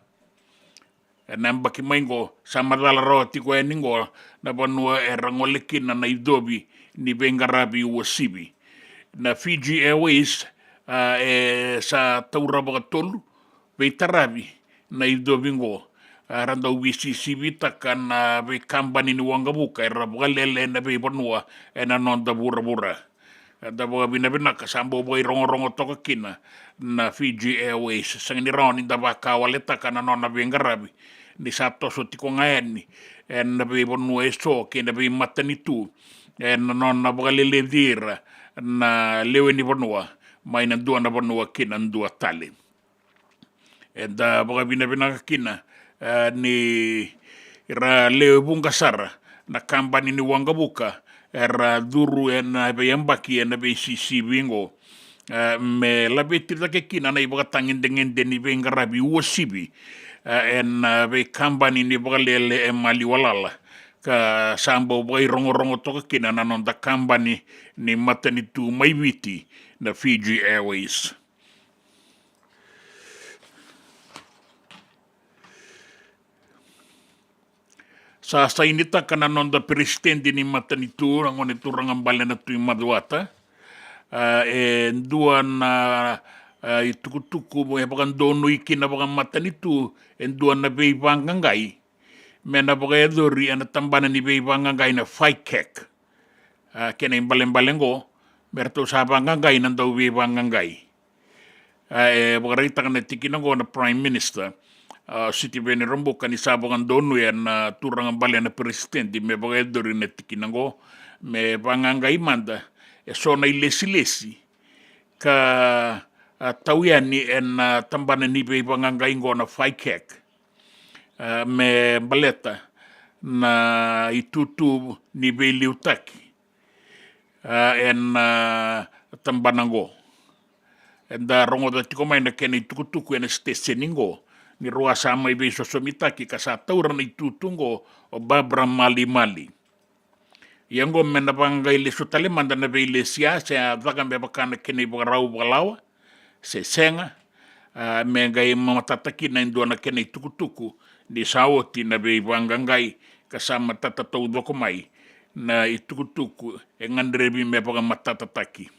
Ena yabaki mai qo, sa macala rawa tiko yani qo na vanua era gole kina na icovi ni veiqaravi uasivi. Na Fiji Airways, a, e sa taura vakatolu veitaravi na icovi qo, a, era dau veisisivitaka na veikabani ni waqavuka era vakalele ena veivanua ena noda vuravura. Eda vakavinavinaka sa bau vakairogorogo toka kina na Fiji Airways. Sega ni rawa ni da vakawaletaka na nona veiqaravi ni sa toso tiko ga yani ena veivanua eso kei na veimatanitu ena nona vakaleleci ira na lewe ni vanua mai na dua na vanua ki na dua tale. Eda vakavinavinaka kina, e, ni ra lewe vuqa sara na kabani ni waqavuka era curu ena veiyabaki ena veisisivi qo, e, me laveti cake kina na ivakatagedegede ni veiqaravi uasivi, e, ena veikabani ni vakalele e maliwalala. Ka sa bau vakairogorogo toka kina na noda kabani ni matanitu mai Viti, na Fiji Airways. Sa sainitaka na noda peresitedi ni matanitu, na gone turaga Bale Natui Macuata, a, e dua na, a, itukutuku e vakadonui kina vakamatanitu e dua na veivaqaqai me na vakayacori ena tabana ni veivaqaqai na FICAC. a, kena ibalebale oqo, me ratou sa vaqaqai na dauveivaqaqai. A, e vakaraitaka na tikina oqo na Prime Minister, a, Sitiveni Rabuka, ni sa vakadonuya na turaga bale na peresitedi me vakayacori na tikina oqo, me vaqaqai mada e so na ilesilesi ka, a, tau yani ena tabana ni veivaqaqai oqo na FICAC, a, me baleta na itutu ni veiliutaki, a, ena, a, tabana oqo. Eda rogoca tiko mai na kena itukutuku ena siteseni oqo, ni rau a sa mai veisosomitaki ka sa taura na itutu oqo o Barbara Malimali. Ia oqo me na vaqaqai lesu tale mada na veilesi ya, se a caka me vaka na kena ivakarau vakalawa, se sega, a, me qai matata kina e dua na kena itukutuku ni sa oti na veivaqaqai, ka sa matata taucoko mai na itukutuku e gadrevi me vakamatatataki.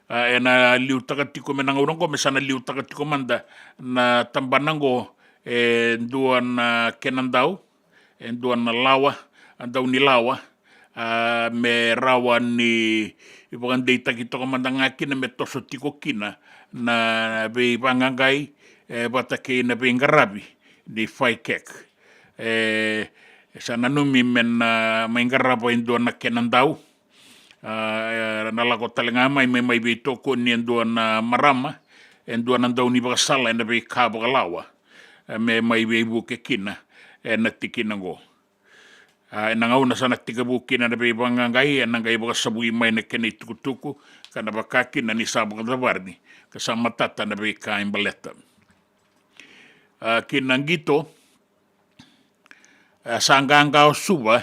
A, ena liutaka tiko me na gauna oqo, me sa na liutaka tiko mada na tabana oqo e dua na kena dau, e dua na lawa, a, dau ni lawa, a, me rawa ni vakadeitaki toka mada ga kina me toso tiko kina na veivaqaqai, e, vata kei na veiqaravi ni FICAC. E, sa nanumi me na mai qarava e dua na kena dau, a, e, na lako tale ga mai, me mai veitokoni e dua na marama, e dua na dau ni vakasala ena veika vakalawa, e, me mai veivuke kina ena tikina oqo. A, ena gauna sa na tekivu kina na veivaqaqai, ena qai vakasavui mai na kena itukutuku, ka na vaka kina ni sa vakacavari ka sa matata na veika e baleta. A, kina qito, e, sa qaqa o Suva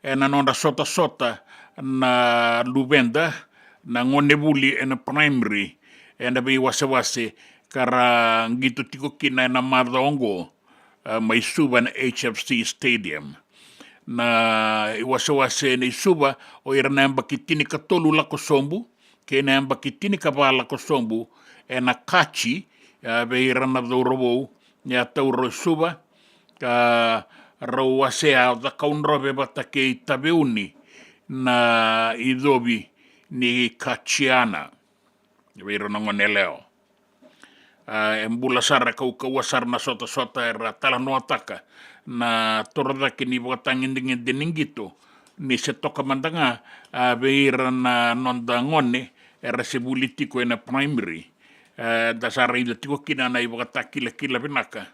ena nodra sotasota na luveda na gonevuli ena primary ena veiwasewase ka ra qito tiko kina ena macawa oqo, e, mai Suva ena H F C Stadium. Na iwasewase nei Suva, o ira na yabaki tinikatolu lako sobu kei na yabaki tinikava lako sobu ena kaji, e, vei ira na cauravou, e a taura o Suva, ka rau wasea o Cakaudrove vata kei Taveuni na icovi ni kaji yana vei ira na gone yalewa. A, e bula sara, e kaukauwa sara na sotasota era talanoataka na torocake ni vakatagedegede ni qito, ni se toka mada ga, a, vei ira na noda gone era se vuli tiko ena primary. E, da sa raica tiko kina na ivakatakilakila vinaka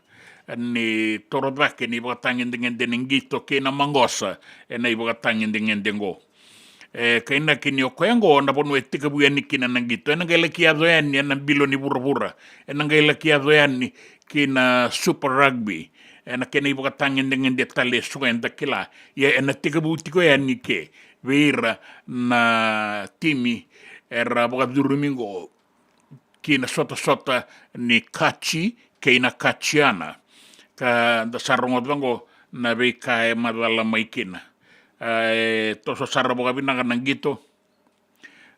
ni torocake ni vakatagedegede ni qito kei na maqosa ena ivakatagedegede oqo. E kainaki ni o koya oqo na vanua e tekivu yani kina na qito, ena qai laki yaco yani ena bilo ni vuravura, ena qai laki yaco yani kina Super Rugby, ena kena ivakatagedegede tale eso eda kila. Ia ena tekivu tiko yani ke vei ira na timi era vakacurumi oqo kina sotasota ni kaji kei na kaji yana. Ka da sa rogoca oqo na veika e macala mai kina. A, e toso sara vakavinaka na qito.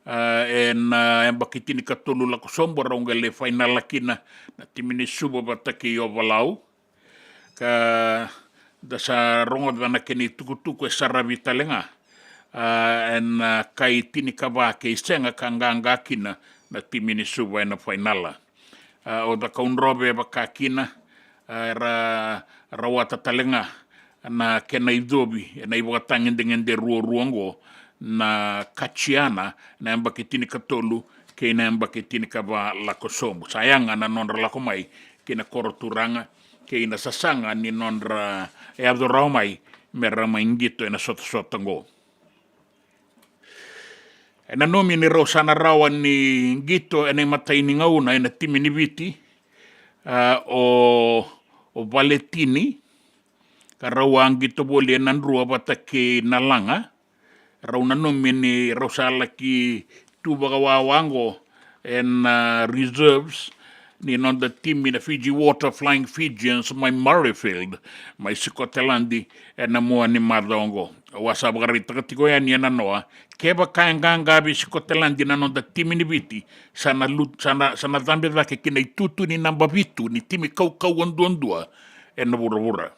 A, ena, a, yabaki tinikatolu lako sobu rau qai lai fainala kina na timi ni Suva vata kei Ovalau. Ka da sa rogoca na kena itukutuku e saravi tale ga, a, ena, a, kai tinikava kei sega ka qaqa kina na timi ni Suva ena fainala. A, o Cakaudrove e vaka kina, a, era rawata tale ga na kena icovi ena ivakatagedegede ruarua oqo, na kaji yana na yabaki tinikatolu kei na yabaki tinikava lako sobu. Sa yaga na nodra lako mai kina koro turaga kei na sasaga ni nodra yaco rawa mai me ra mai qito ena sotasota oqo. E nanumi ni rau sa na rawa ni qito ena imatai ni gauna ena timi ni Viti, a, o, o Valetini, ka rau a qito voli e Nadroga vata kei Nalaga. Rau nanumi ni rau sa laki tu vakawawa oqo ena, a, reserves ni noda timi na Fiji Water Flying Fijians mai Murrayfield, mai Sikoteladi ena mua ni macawa oqo. Au a sa vakaraitaka tiko yani ena noa, kevaka e qaqa vei Sikoteladi na noda timi ni Viti, sa na lut-, sa na, sa na cabe cake kina itutu ni naba vitu ni timi kaukauwa duadua ena vuravura.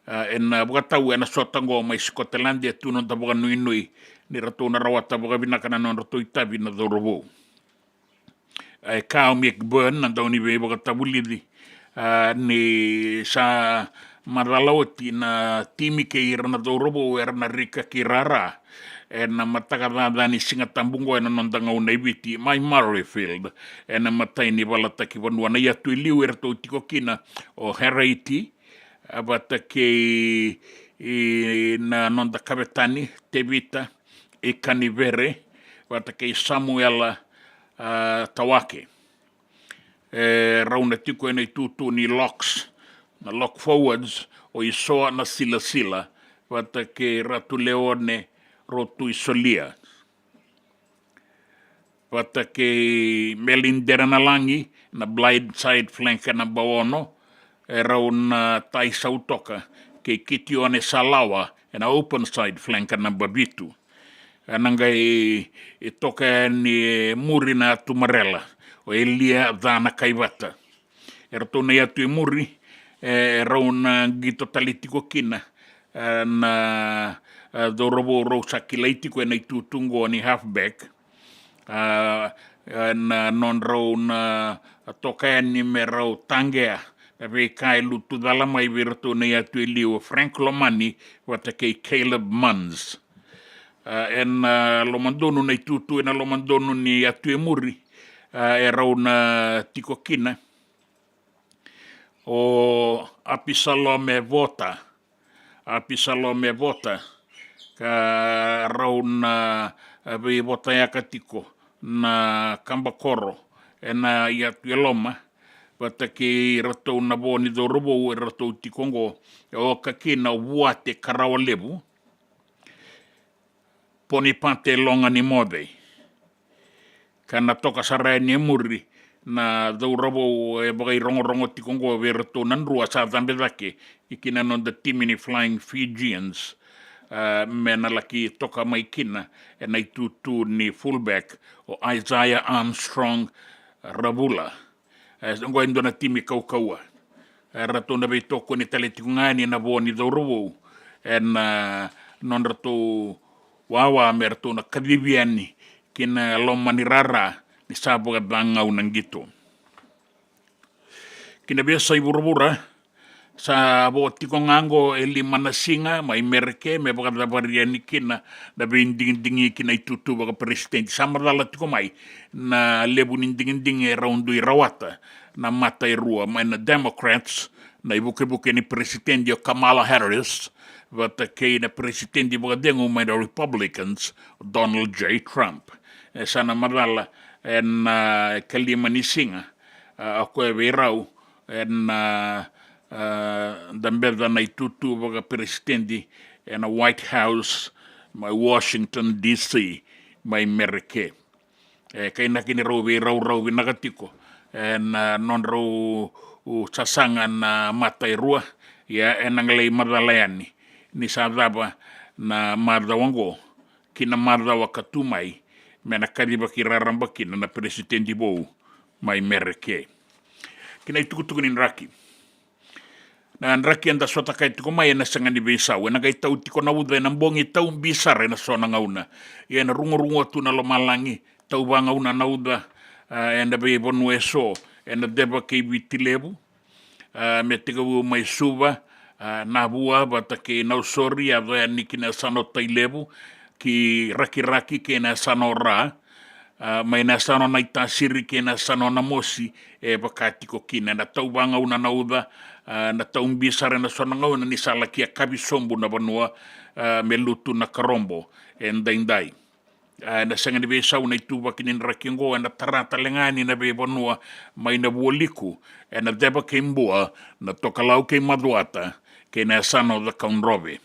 A, ena vakatau ena sota oqo mai Scotland, e tu noda vakanuinui ni ratou na rawata vakavinaka na nodratou itavi na cauravou. E kaya o Mick Byrne, na dauniveivakatavulici, a, ni sa macala oti na timi kei ira na cauravou era na rika ki rara ena mataka caca ni Siga Tabu oqo ena noda gauna e Viti, mai Murrayfield, ena imatai ni valataki vanua. Na iyatu e liu eratou tiko kina o Hereti, a, vata kei, i, na noda kavetani Tevita Ikanivere, vata kei Samuela, a, Tawake. E rau na tiko ena itutu ni locks, na lock forwards, o Isoa Nasilasila vata kei Ratu Leone Rotuisolia, vata kei Melindera Nalagi na blind side flanker naba ono, e rau na tai sau toka, kei Kitione Salawa ena open side flanker naba vitu. Ena qai toka yani e muri na Tumarela, o Elia Cana Kaivata. Eratou na iyatu e muri, e rau na qito tale tiko kina, e, na, e, cauravou rau sa kilai tiko ena itutu oqo ni halfback. A, e, na nodrau na toka yani me rau taqea na veika e lutu cala mai vei iratou na iyatu e liu, o Frank Lomani vata kei Caleb Munns. A, ena, a, lomadonu na itutu, ena lomadonu ni iyatu e muri, a, e rau na tiko kina o Apisalome Vota, Apisalome Vota, ka rau na, a, veivotayaka tiko na kabakoro ena iyatu e loma, vata kei iratou na vo ni cauravou eratou tiko oqo, e oka kina o Vuate Karawalevu, Ponipate Loganimoce. Ka na toka sara yani e muri na cauravou e vakairogorogo tiko oqo vei iratou na drua sa cabe cake ki na noda timi ni Flying Fijians, a, me na laki toka mai kina ena itutu ni fullback, o Isaiah Armstrong Ravula. E, oqo e dua na timi kaukauwa. E, ratou na veitokoni tale tiko ga yani na vo ni cauravou ena, a, nodratou wawa me ratou na kacivi yani ki na loma ni rara ni sa vakacagau na qito. Ki na veiyasai vuravura, sa vo tiko ga oqo e lima na siga mai Mereke me vakacavari yani kina na veidigidigi ki na itutu vakaperesitedi. Sa macala tiko mai na levu ni digidigi e rau dui rawata na mata e rua, mai na Democrats, na ivukevuke ni peresitedi o Kamala Harris, vata kei na peresitedi vakacegu mai na Republicans, Donald J Trump. E sa na macala ena, a, ikalima ni siga, a, o koya vei rau ena, a, a, dabeca na itutu vakaperesitedi ena White House mai Washington D C mai Mereke. E kainaki ni rau veiraurau vinaka tiko ena, a, nodrau, u, sasaga na mata e rua. Ia ena qai lai macala yani ni sa cava na macawa oqo ki na macawa ka tu mai, me na kacivaki raraba kina na peresitedi vou mai Mereke. Ki na itukutuku ni draki. Na draki eda sota kaya tiko mai ena sega ni veisau, ena qai tau tiko na uca ena bogi, tau bi sara ena so na gauna. Ia ena rugurugu tu na lomalagi, tau vagauna na uca, a, ena veivanua e so, ena Ceva kei Viti Levu, a, me tekivu mai Suva, a, Navua vata kei Nausori, yaco yani ki na yasana o Tailevu, ki Rakiraki kei na yasana o Ra, a, mai na yasana o Naitasiri kei na yasana o Namosi, e vaka tiko kina. Ena tau vagauna na uca, a, na tau bi sara ena so na gauna ni sa laki yakavi sobu na vanua, a, me lutu na karobo edaidai. A, ena sega ni veisau na ituvaki ni draki oqo, ena tara tale ga yani na veivanua mai na Vualiku, ena Ceva kei Bua, na Tokalau kei Macuata, kei na yasana o Cakaudrove.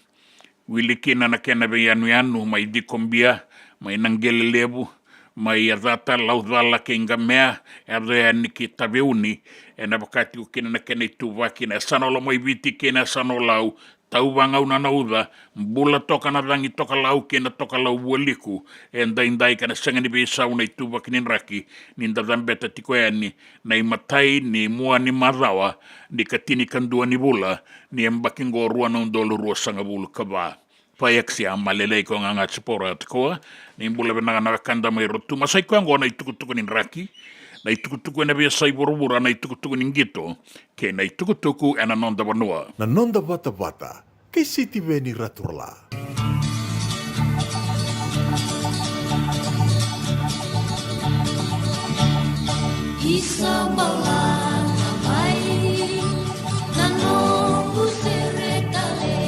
Wili kina na kena veiyanuyanu mai Cikobia, mai Naqelelevu, mai Yacata, Laucala kei Qamea, yaco yani ki Taveuni, ena vaka tiko kina na kena ituvaki na yasana o Lomaiviti kei na yasana o Lau, Tauvagauna na uca, bula toka na cagi tokalau kei na tokalau vualiku, e daidai ka na sega ni veisau na ituvaki ni draki, ni da cabeta tiko yani na imatai ni mua ni macawa ni ka tinikadua ni vula ni yabaki qo rua na udolu ruasagavulu ka va. Paexia Malelei ko Gaga Tsipora Tikoa, ni bula vinaka na wekada mai Rotuma. Sa i koya oqo na itukutuku ni draki, na itukutuku ena veiyasai vuravura, na itukutuku ni qito, kei na itukutuku ena noda vanua. Na noda vatavata kei Sitiveni Raturala. Isa bala na mai na noqu sere tale.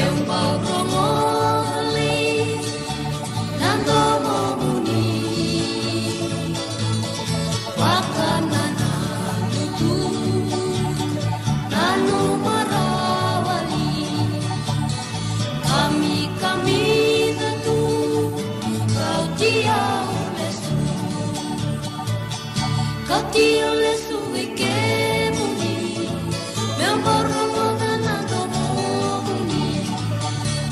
Eu bau rogo tale na domomuni. Vakanananu tu na nomu rawali. Kamikamica tu, kauti au lesu. Kauti au lesu vei kemuni. Meu bau rogoca na domomuni.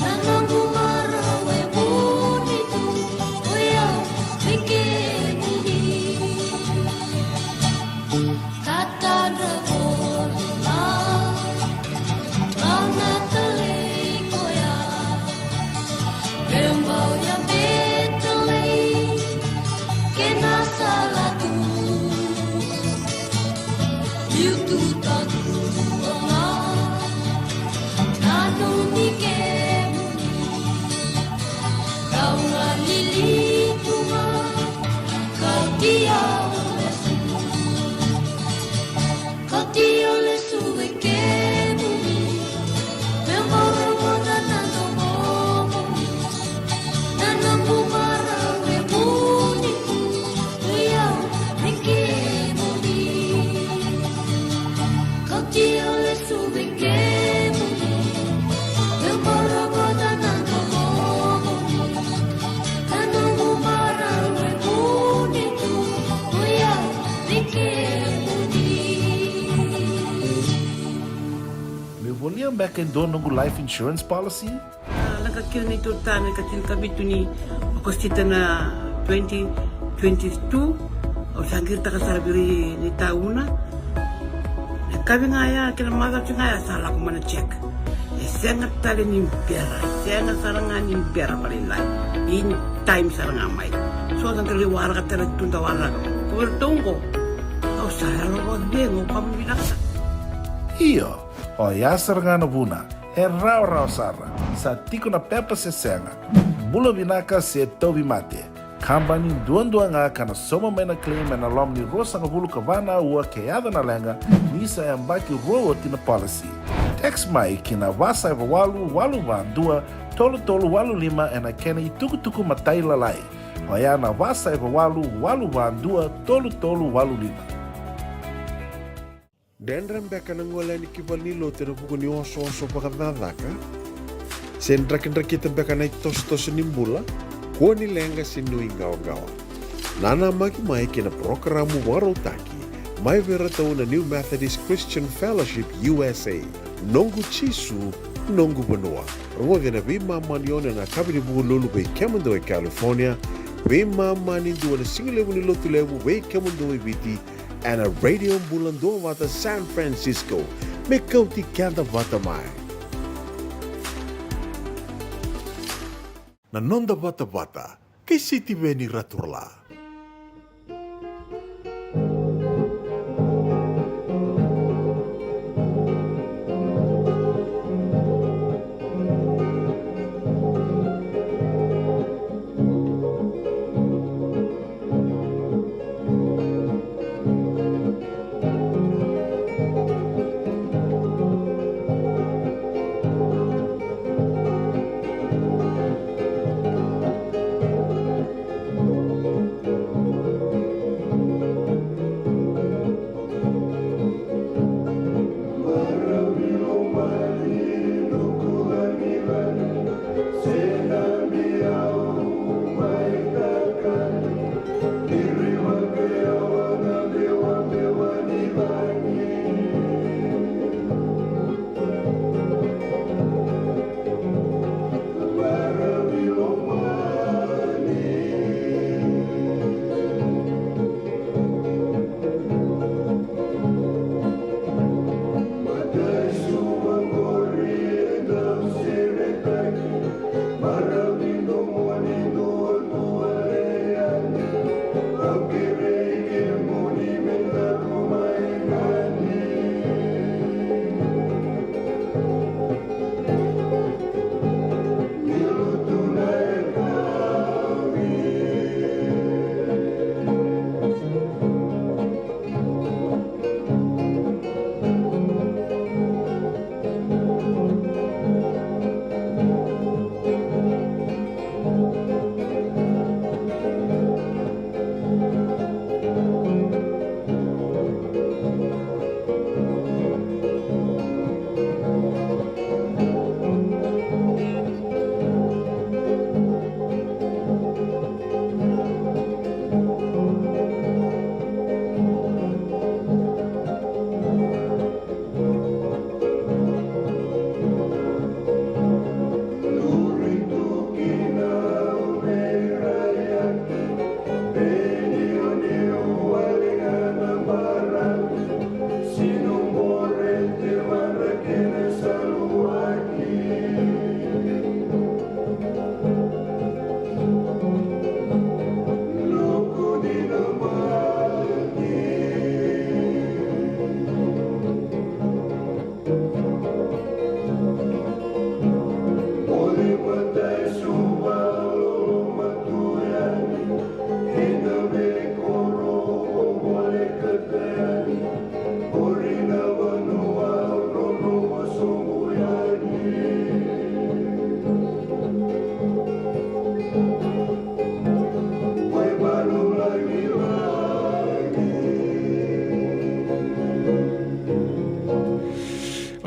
Na noqu marau e vuni tu, o yau vei kemuni. Katadra voli ga, gauna talei koya. Meu bau yabe talei kei na sala tu. Liu tu tadua ga, nanumi kemuni. Kau galili tu ga, kauti au lesu. Kauti au lesu vei kemuni. Meu bau rogoca na domomuni. Na noqu marau e vuni tu, o yau vei kemuni. Kauti au lesu vei kemuni. Meu bau rogoca na domomuni. Na noqu marau e vuni tu, o yau vei kemuni. Meu volia beka e dua noqu life insurance policy? A, leqa kina neitou tane ka tinikavitu ni Okosita na twenty twenty-two. Au sa qiritaka sara vei ira na itauna. Na yakavi ga ya kei na macawa ga ya sa lako mai na check. E sega tale ni bera, e sega sara ga ni bera vakalailai. In time sara ga mai. So da qai waraka tale tu da waraka. Ko vei iratou oqo, au sa yalo vakacegu, au vakavinavinaka sara. Io, oya sara ga na vuna. E rawarawa sara. Sa tiko na pepa se sega. Bula vinaka se tauvimate. Kabani duadua ga ka na sauma mai na claim ena loma ni ruasagavulu ka va na aua ke yaco na leqa ni sa yabaki rua oti na policy. Text mai ki na va saiva walu walu va dua tolu tolu walu lima ena kena itukutuku matailalai. Oya na va saiva walu walu va dua tolu tolu walu lima. Dredre beka na gole yani ki valenilotu ena vuku ni osooso vakacakacaka? Se drakidrakita beka na itosotoso ni bula? Kua ni leqa se nuiqawaqawa. Nanamaki mai ki na parokaramu vakarautaki mai vei iratou na New Methodist Christian Fellowship U S A, Noqu Jisu, Noqu Vanua. Rogoci ena veimama ni ono ena yakavi ni Vukelulu vei kemudou e California, veimama ni dua na sigalevu ni Lotulevu vei kemudou e Viti, ena Radio Bula Duavata San Francisco, me kauti keda vata mai. Na noda vatavata kei Sitiveni Raturala.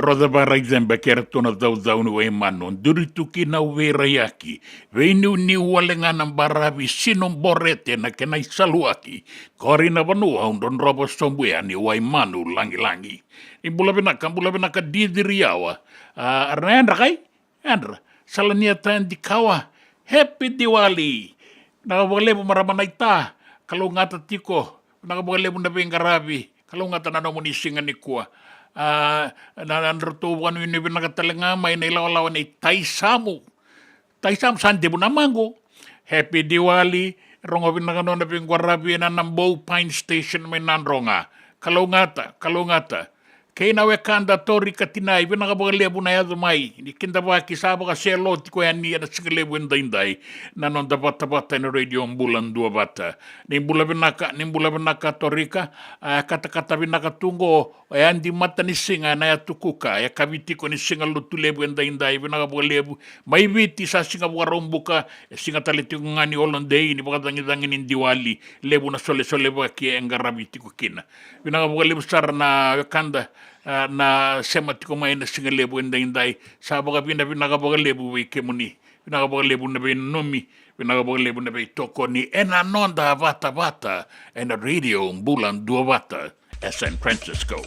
Roca varaicebe kei ratou na caucau ni Waimanu, duri tu kina au veiraiyaki, veiniuniu wale ga na baravi, sino borete na kena isaluaki, kori na vanua au drodrova sobu yani, Waimanu lagilagi. Ni bula vinaka, bula vinaka Didiri Yawa. A, ra na yadra kai? Yadra. Salania Tayadi Kawa. Happy Diwali. Vinaka vakalevu marama naita. Kalougata tiko. Vinaka vakalevu na veiqaravi. Kalougata na nomuni siga nikua. A, na, na nodratou vakanuinui vinaka tale ga mai na ilawalawa nei Taisamu. Taisamu sa devu na maqu. Happy Diwali. Rogo vinaka nona veiqaravi ena Nabou Pine Station mai Nadroga. Kalougata, kalougata. Kei na wekada Torika Tinai, vinaka vakalevu na yaco mai. Ni kidavaki sa vakaselo tiko yani ena siga levu edaidai na noda vatavata ena Radio Bula Duavata. Ni bula vinaka, ni bula vinaka Torika, a, katakata vinaka tu qo, o Yadi Matanisiga ena Yatu Kuka, e kavi tiko ni siga Lotulevu edaidai, vinaka vakalevu. Mai Viti sa siga Vakaraubuka, e siga tale tiko ga ni holiday, ni vakacagicagi ni Diwali, levu na solesolevaki e qaravi tiko kina. Vinaka vakalevu sara na wekada, a, na sema tiko mai na siga levu edaidai. Sa vakavinavinaka vakalevu vei kemuni. Vinaka vakalevu na veinanumi, vinaka vakalevu na veitokoni ena noda vatavata ena Radio Bula Duavata e San Francisco.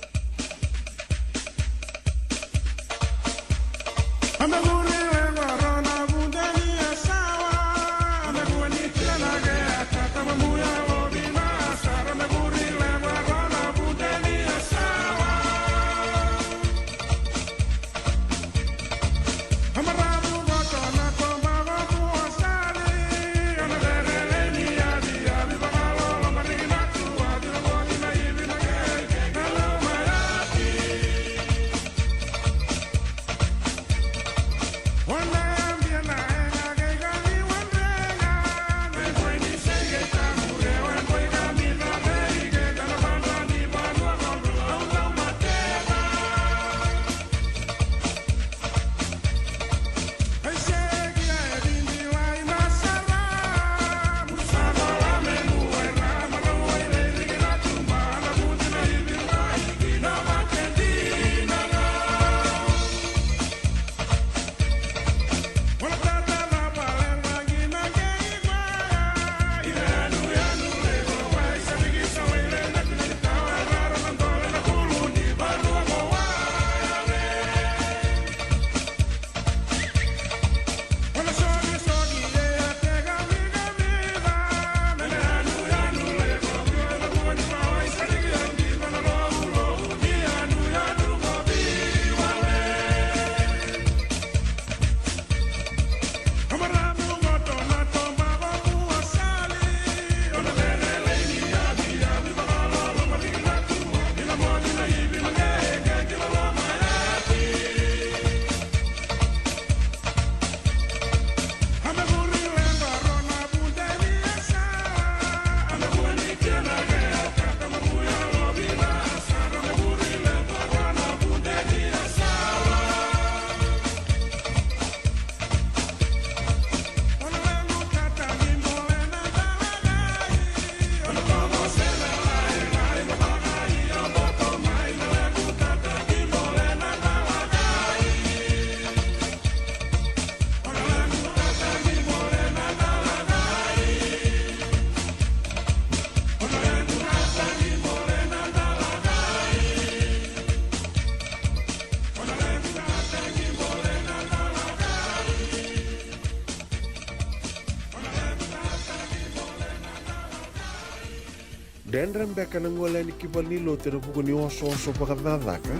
Dredre beka na gole yani ki valenilotu ena vuku ni osooso vakacakacaka?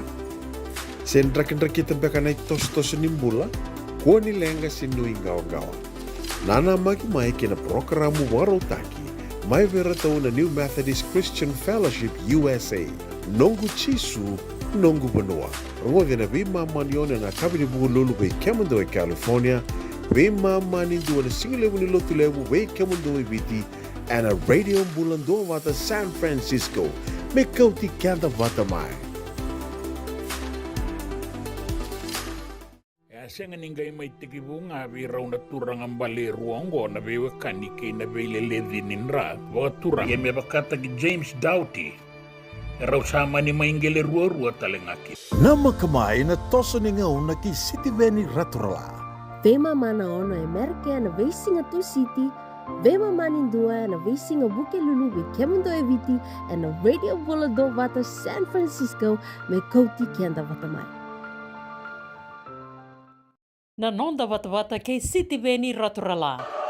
Se drakidrakita beka na itosotoso ni bula? Kua ni leqa se nuiqawaqawa. Nanamaki mai kei na parokaramu vakarautaki mai vei iratou na New Methodist Christian Fellowship U S A. Noqu Jisu, noqu vanua. Rogoci ena veimama ni ono ena yakavi ni Vukelulu vei kemudou e California, Veimama ni dua na sigalevu ni Lotulevu vei kemudou e Viti, ena Radio Bula Duavata San Francisco, me kauti keda vata mai. E a sega ni qai mai tekivu ga vei rau na turaga bale e rua oqo na veiwekani kei na veileleci ni dra vakaturaga, ia me vakataki James Doughty, e rau sa mani mai qele ruarua tale ga kina. Namaka mai na toso ni gauna kei Sitiveni Raturala. Veimama na ono e Merika ena veisiga Tusiti, veimama ni dua ena veisiga Vukelulu vei kemudou e Viti, ena Radio Bula Duavata San Francisco, me kauti keda vata mai. Na noda vatavata kei Sitiveni Raturala.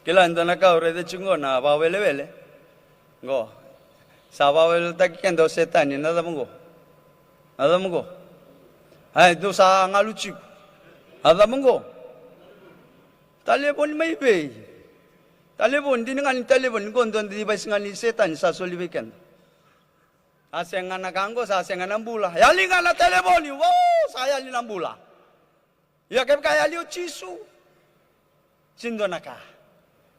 Kila e dua na ka au raica tiko qo na vakawelewele. Qo. Sa vakaweleweletaki keda o Setani, na cava qo? Na cava qo? Ai, dou sa galu tiko. Na cava qo? Talevoni mai vei? Talevoni, dina ga ni talevoni, qo dua na device ga ni Setani sa soli vei keda. A sega na ka qo, sa sega na bula. Yali ga na talevoni, wo, sa yali na bula. Ia kevaka e yali o Jisu, sega ni dua na ka.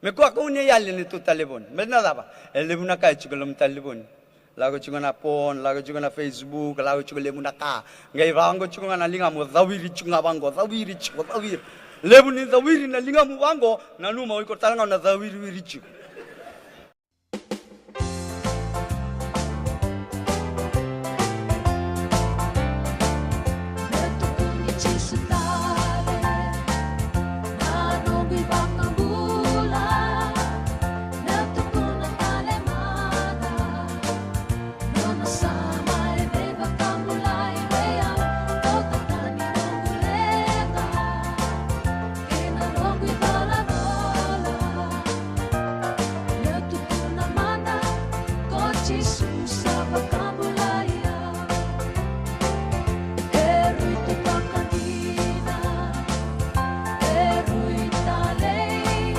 Me kua kau ni yali na neitou talevoni. Me na cava? E levu na ka e tiko e loma ni talevoni. Lako tiko na phone, lako tiko na Facebook, lako tiko levu na ka. Qai vaqo tiko ga na ligamu, cawiri tiko ga vaqo, cawiri tiko, cawiri. Levu ni cawiri na ligamu vaqo, nanuma o iko tale ga o na cawiriwiri tiko. Kei na noqu icolacola, meu tukuna mada, ko Jisu sa vakabulai au. E rui tucake dina, e rui talei,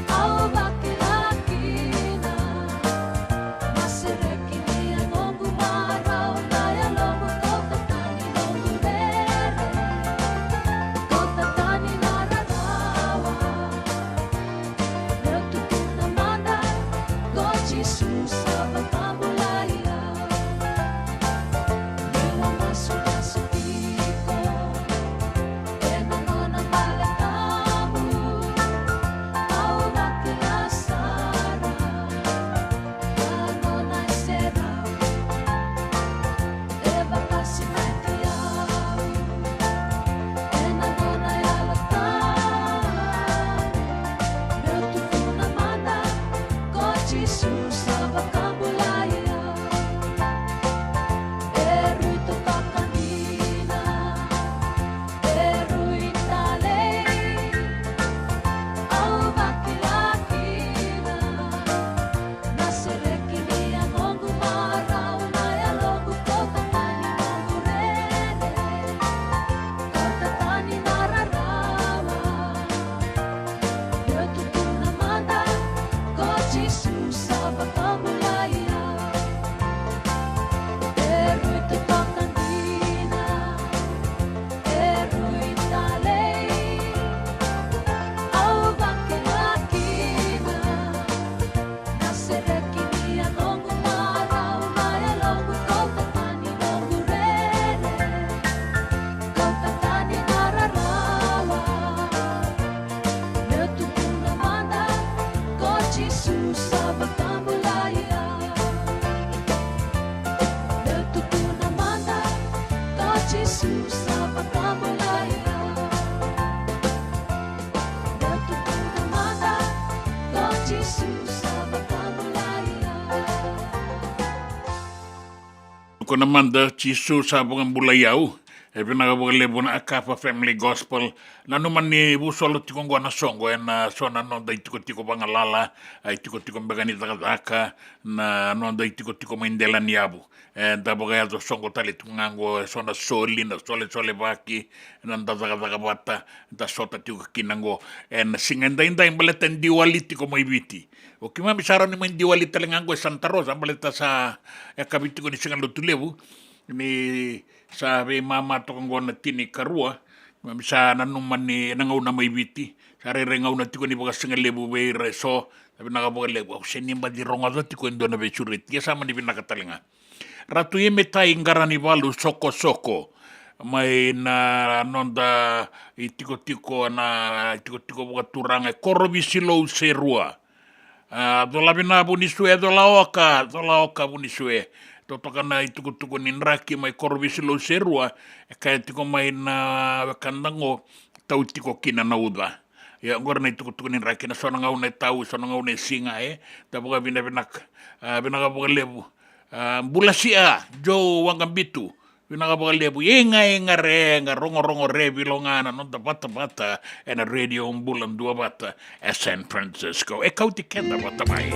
au vakila kina. Na sereki ni noqu marau, na yaloqu kauta tani noqu rere, kauta tani na rarawa. Meu tukuna mada, ko Jisu sa vakabula Jisu sa vakabulai au. E rui totoka dina, e rui talei, au vakila kina. Na sereki ni yaloqu marau, na yaloqu kauta tani noqu rere, kauta tani na rarawa. Meu tukuna mada, ko Jisu sa vakabulai au. E rui totoka dina, e rui talei, au vakila kina. Na sereki ni yaloqu marau, na yaloqu kauta tani noqu rere, kauta tani na rarawa. Meu tukuna mada, ko Jisu sa vakabulai au. Meu tukuna mada, ko Jisu sa vakabulai au. Meu tukuna mada, ko Jisu sa vakabulai au. Tukuna mada, Jisu sa vakabulai au. E vinaka vakalevu na Akafa Family Gospel. Nanuma ni vusolo tiko oqo na soqo ena so na noda itikotiko vagalala, a itikotiko beka ni cakacaka, na noda itikotiko mai dela ni yavu. E da vakayaco soqo tale tiko ga oqo e so na soli, na solesolevaki, na da cakacaka vata, da sota tiko kina oqo ena siga edaidai baleta Diwali tiko mai Viti. O keimami sa rawa ni mai Diwali tale ga oqo e Santa Rosa baleta sa yakavi tiko ni siga Lotulevu, ni sa veimama toka oqo na tinikarua. Keimami sa nanuma ni na gauna mai Viti sa rairai gauna tiko ni vakasigalevu vei ira eso. Na vinaka vakalevu, au se ni baci rogoca tiko e dua na veisureti, ia sa mani vinaka tale ga. Ratu Imetai Qaranivalu Sokosoko, mai na noda itikotiko, na itikotiko vakaturaga e Korovisilou Serua. A, cola vina Vunisue, cola oka, cola oka Vunisue. Totoka na itukutuku ni draki mai Korovisilou Serua, e kaya tiko mai na wekada oqo, tau tiko kina na uca. Ia, oqori na itukutuku ni draki, na so na gauna e tau, so na gauna e siga, e. Da vakavinavinaka, a, vinaka vakalevu. A, bula sia, Joe Waqabitu, vinaka vakalevu. Iga, iga re, ga rogorogo re, vilo ga na noda vatavata ena Radio Bula Duavata e San Francisco. E kauti keda vata mai.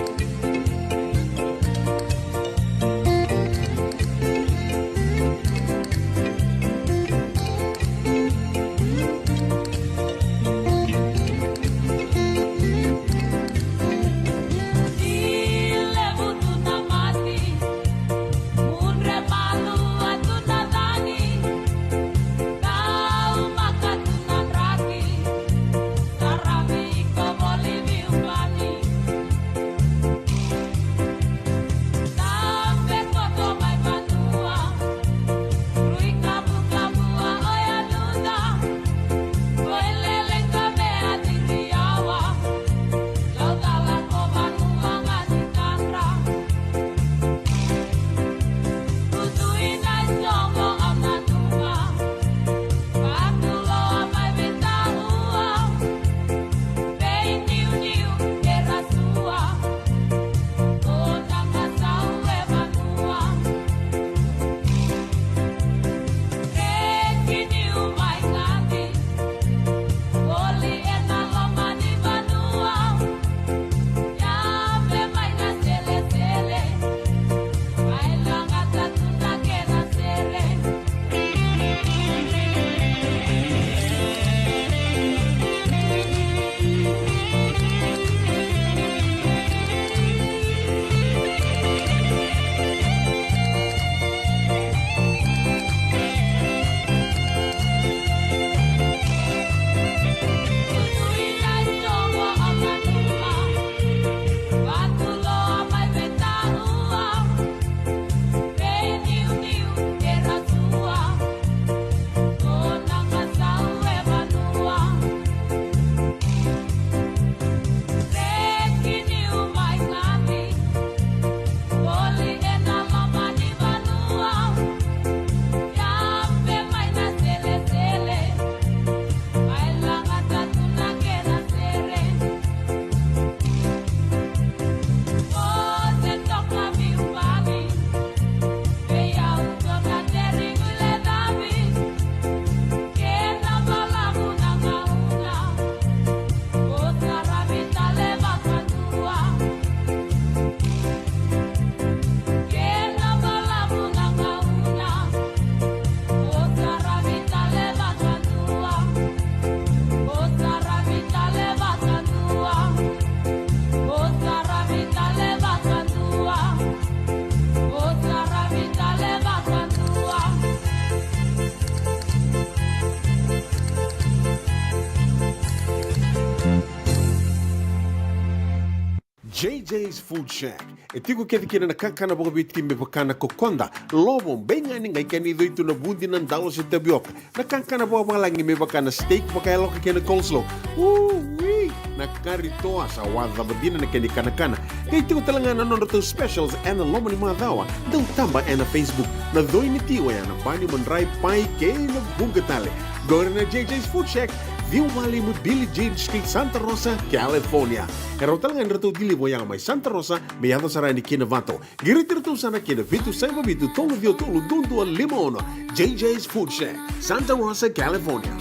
J J's Food Shack. E tiko kece kina na kakana vakaviti me vaka na kokoda, lovo, beigani, qai kena icoi tu na vudi, na dalo se tavioka. Na kakana vakavalagi me vaka na steak vakayaloka kei na coleslaw. Ui! Na kari toa sa wacava dina na kena ikanakana. Qai tiko tale ga na nodratou specials ena loma ni macawa. Dau taba ena Facebook. Na coi ni ti oya na bani, madrai, pai kei na vuqa tale. Qori na J J's Food Shack, ciwa walu lima Billie Jean Street, Santa Rosa, California. E rawa tale ga ni ratou deliver oya mai Santa Rosa me yaco sara yani ki Novato. Qiriti iratou sara ki na vitu saiva vitu tolu ciwa tolu dua dua lima ono. J J's Food Shack, Santa Rosa, California.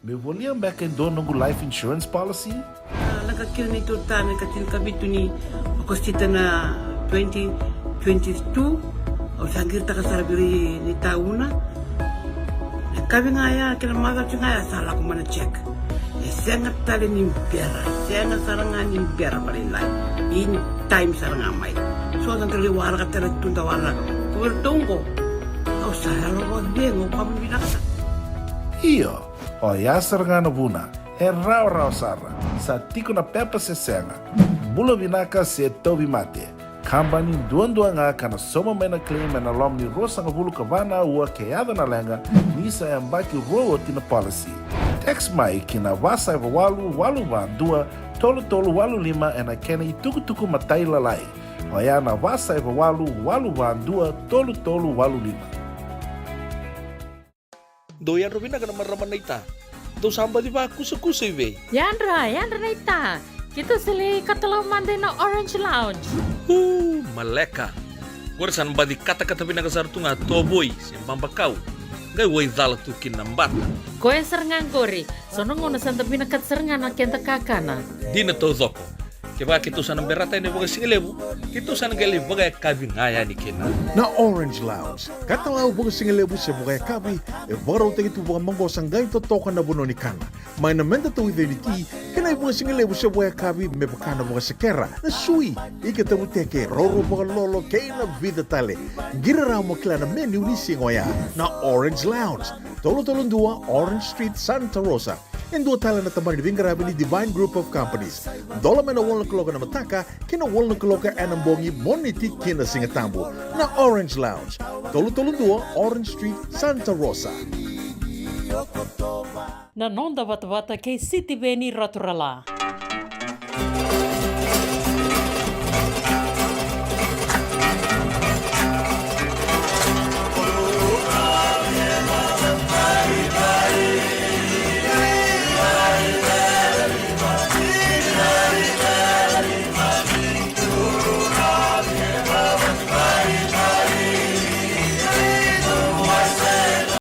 Meu volia beka e dua noqu life insurance policy? A, lako kina neitou ta me ka tinikavitu ni Okosita na twenty twenty-two. Au sa qiritaka sara vei ira ni tauna. Na yakavi ga ya kei na macawa ga ya sa lako mai na check. E sega tale ni bera, e sega sara ga ni bera vakalailai. In time sara ga mai. So da qai waraka tale tu da waraka. Ko iratou qo, au sa yalo vakacegu, au vakavinavinaka sara. Io, oya sara ga na vuna. E rawarawa sara. Sa tiko na pepa se sega. Bula vinaka se tauvimate. Kabani duadua ga ka na sauma mai na claim ena loma ni ruasagavulu ka va na aua ke yaco na leqa, ni sa yabaki rua oti na policy. Text mai ki na va saiva walu walu va dua tolu tolu walu lima ena kena itukutuku matailalai. Oya na va saiva walu walu va dua tolu tolu walu lima. Dou yadra vinaka na marama naita. Dou sa baci vakusakusa i vei? Yadra, yadra naita. Keitou sa lai katalau mada ina Orange Lounge. Uu, maleka. Qori sa na baci katakata vinaka sara tu ga tovoi se babakau. Qai waicala tu kina na bata. Koya sara ga qori. So na gauna sa da vinakata sara ga na keda kakana. Dina taucoko. Kevaka keitou sa na berata yani vakasigalevu, keitou sa na qai lai vakayakavi ga yani kina. Na Orange Lounge, katalau vakasigalevu se vakayakavi, e vakarautaki tu vakamaqosa qai totoka na vanua ni kana. Mai na meda tauica ni ti, kei na ivakasigalevu se vakayakavi me vaka na vakasekera, na sui, ika tavuteke, roro vakalolo, kei na vica tale. Qiri rawa mo kila na menu ni siga oya. Na Orange Lounge, tolu tolu dua Orange Street, Santa Rosa. E dua tale na tabana ni veiqaravi ni Divine Group of Companies. Dola mai na walu na kaloko ena mataka ki na walu na kaloko ena bogi, Moniti ki na Sigatabu. Na Orange Lounge, tolu tolu dua Orange Street, Santa Rosa. Na noda vatavata kei Sitiveni Raturala.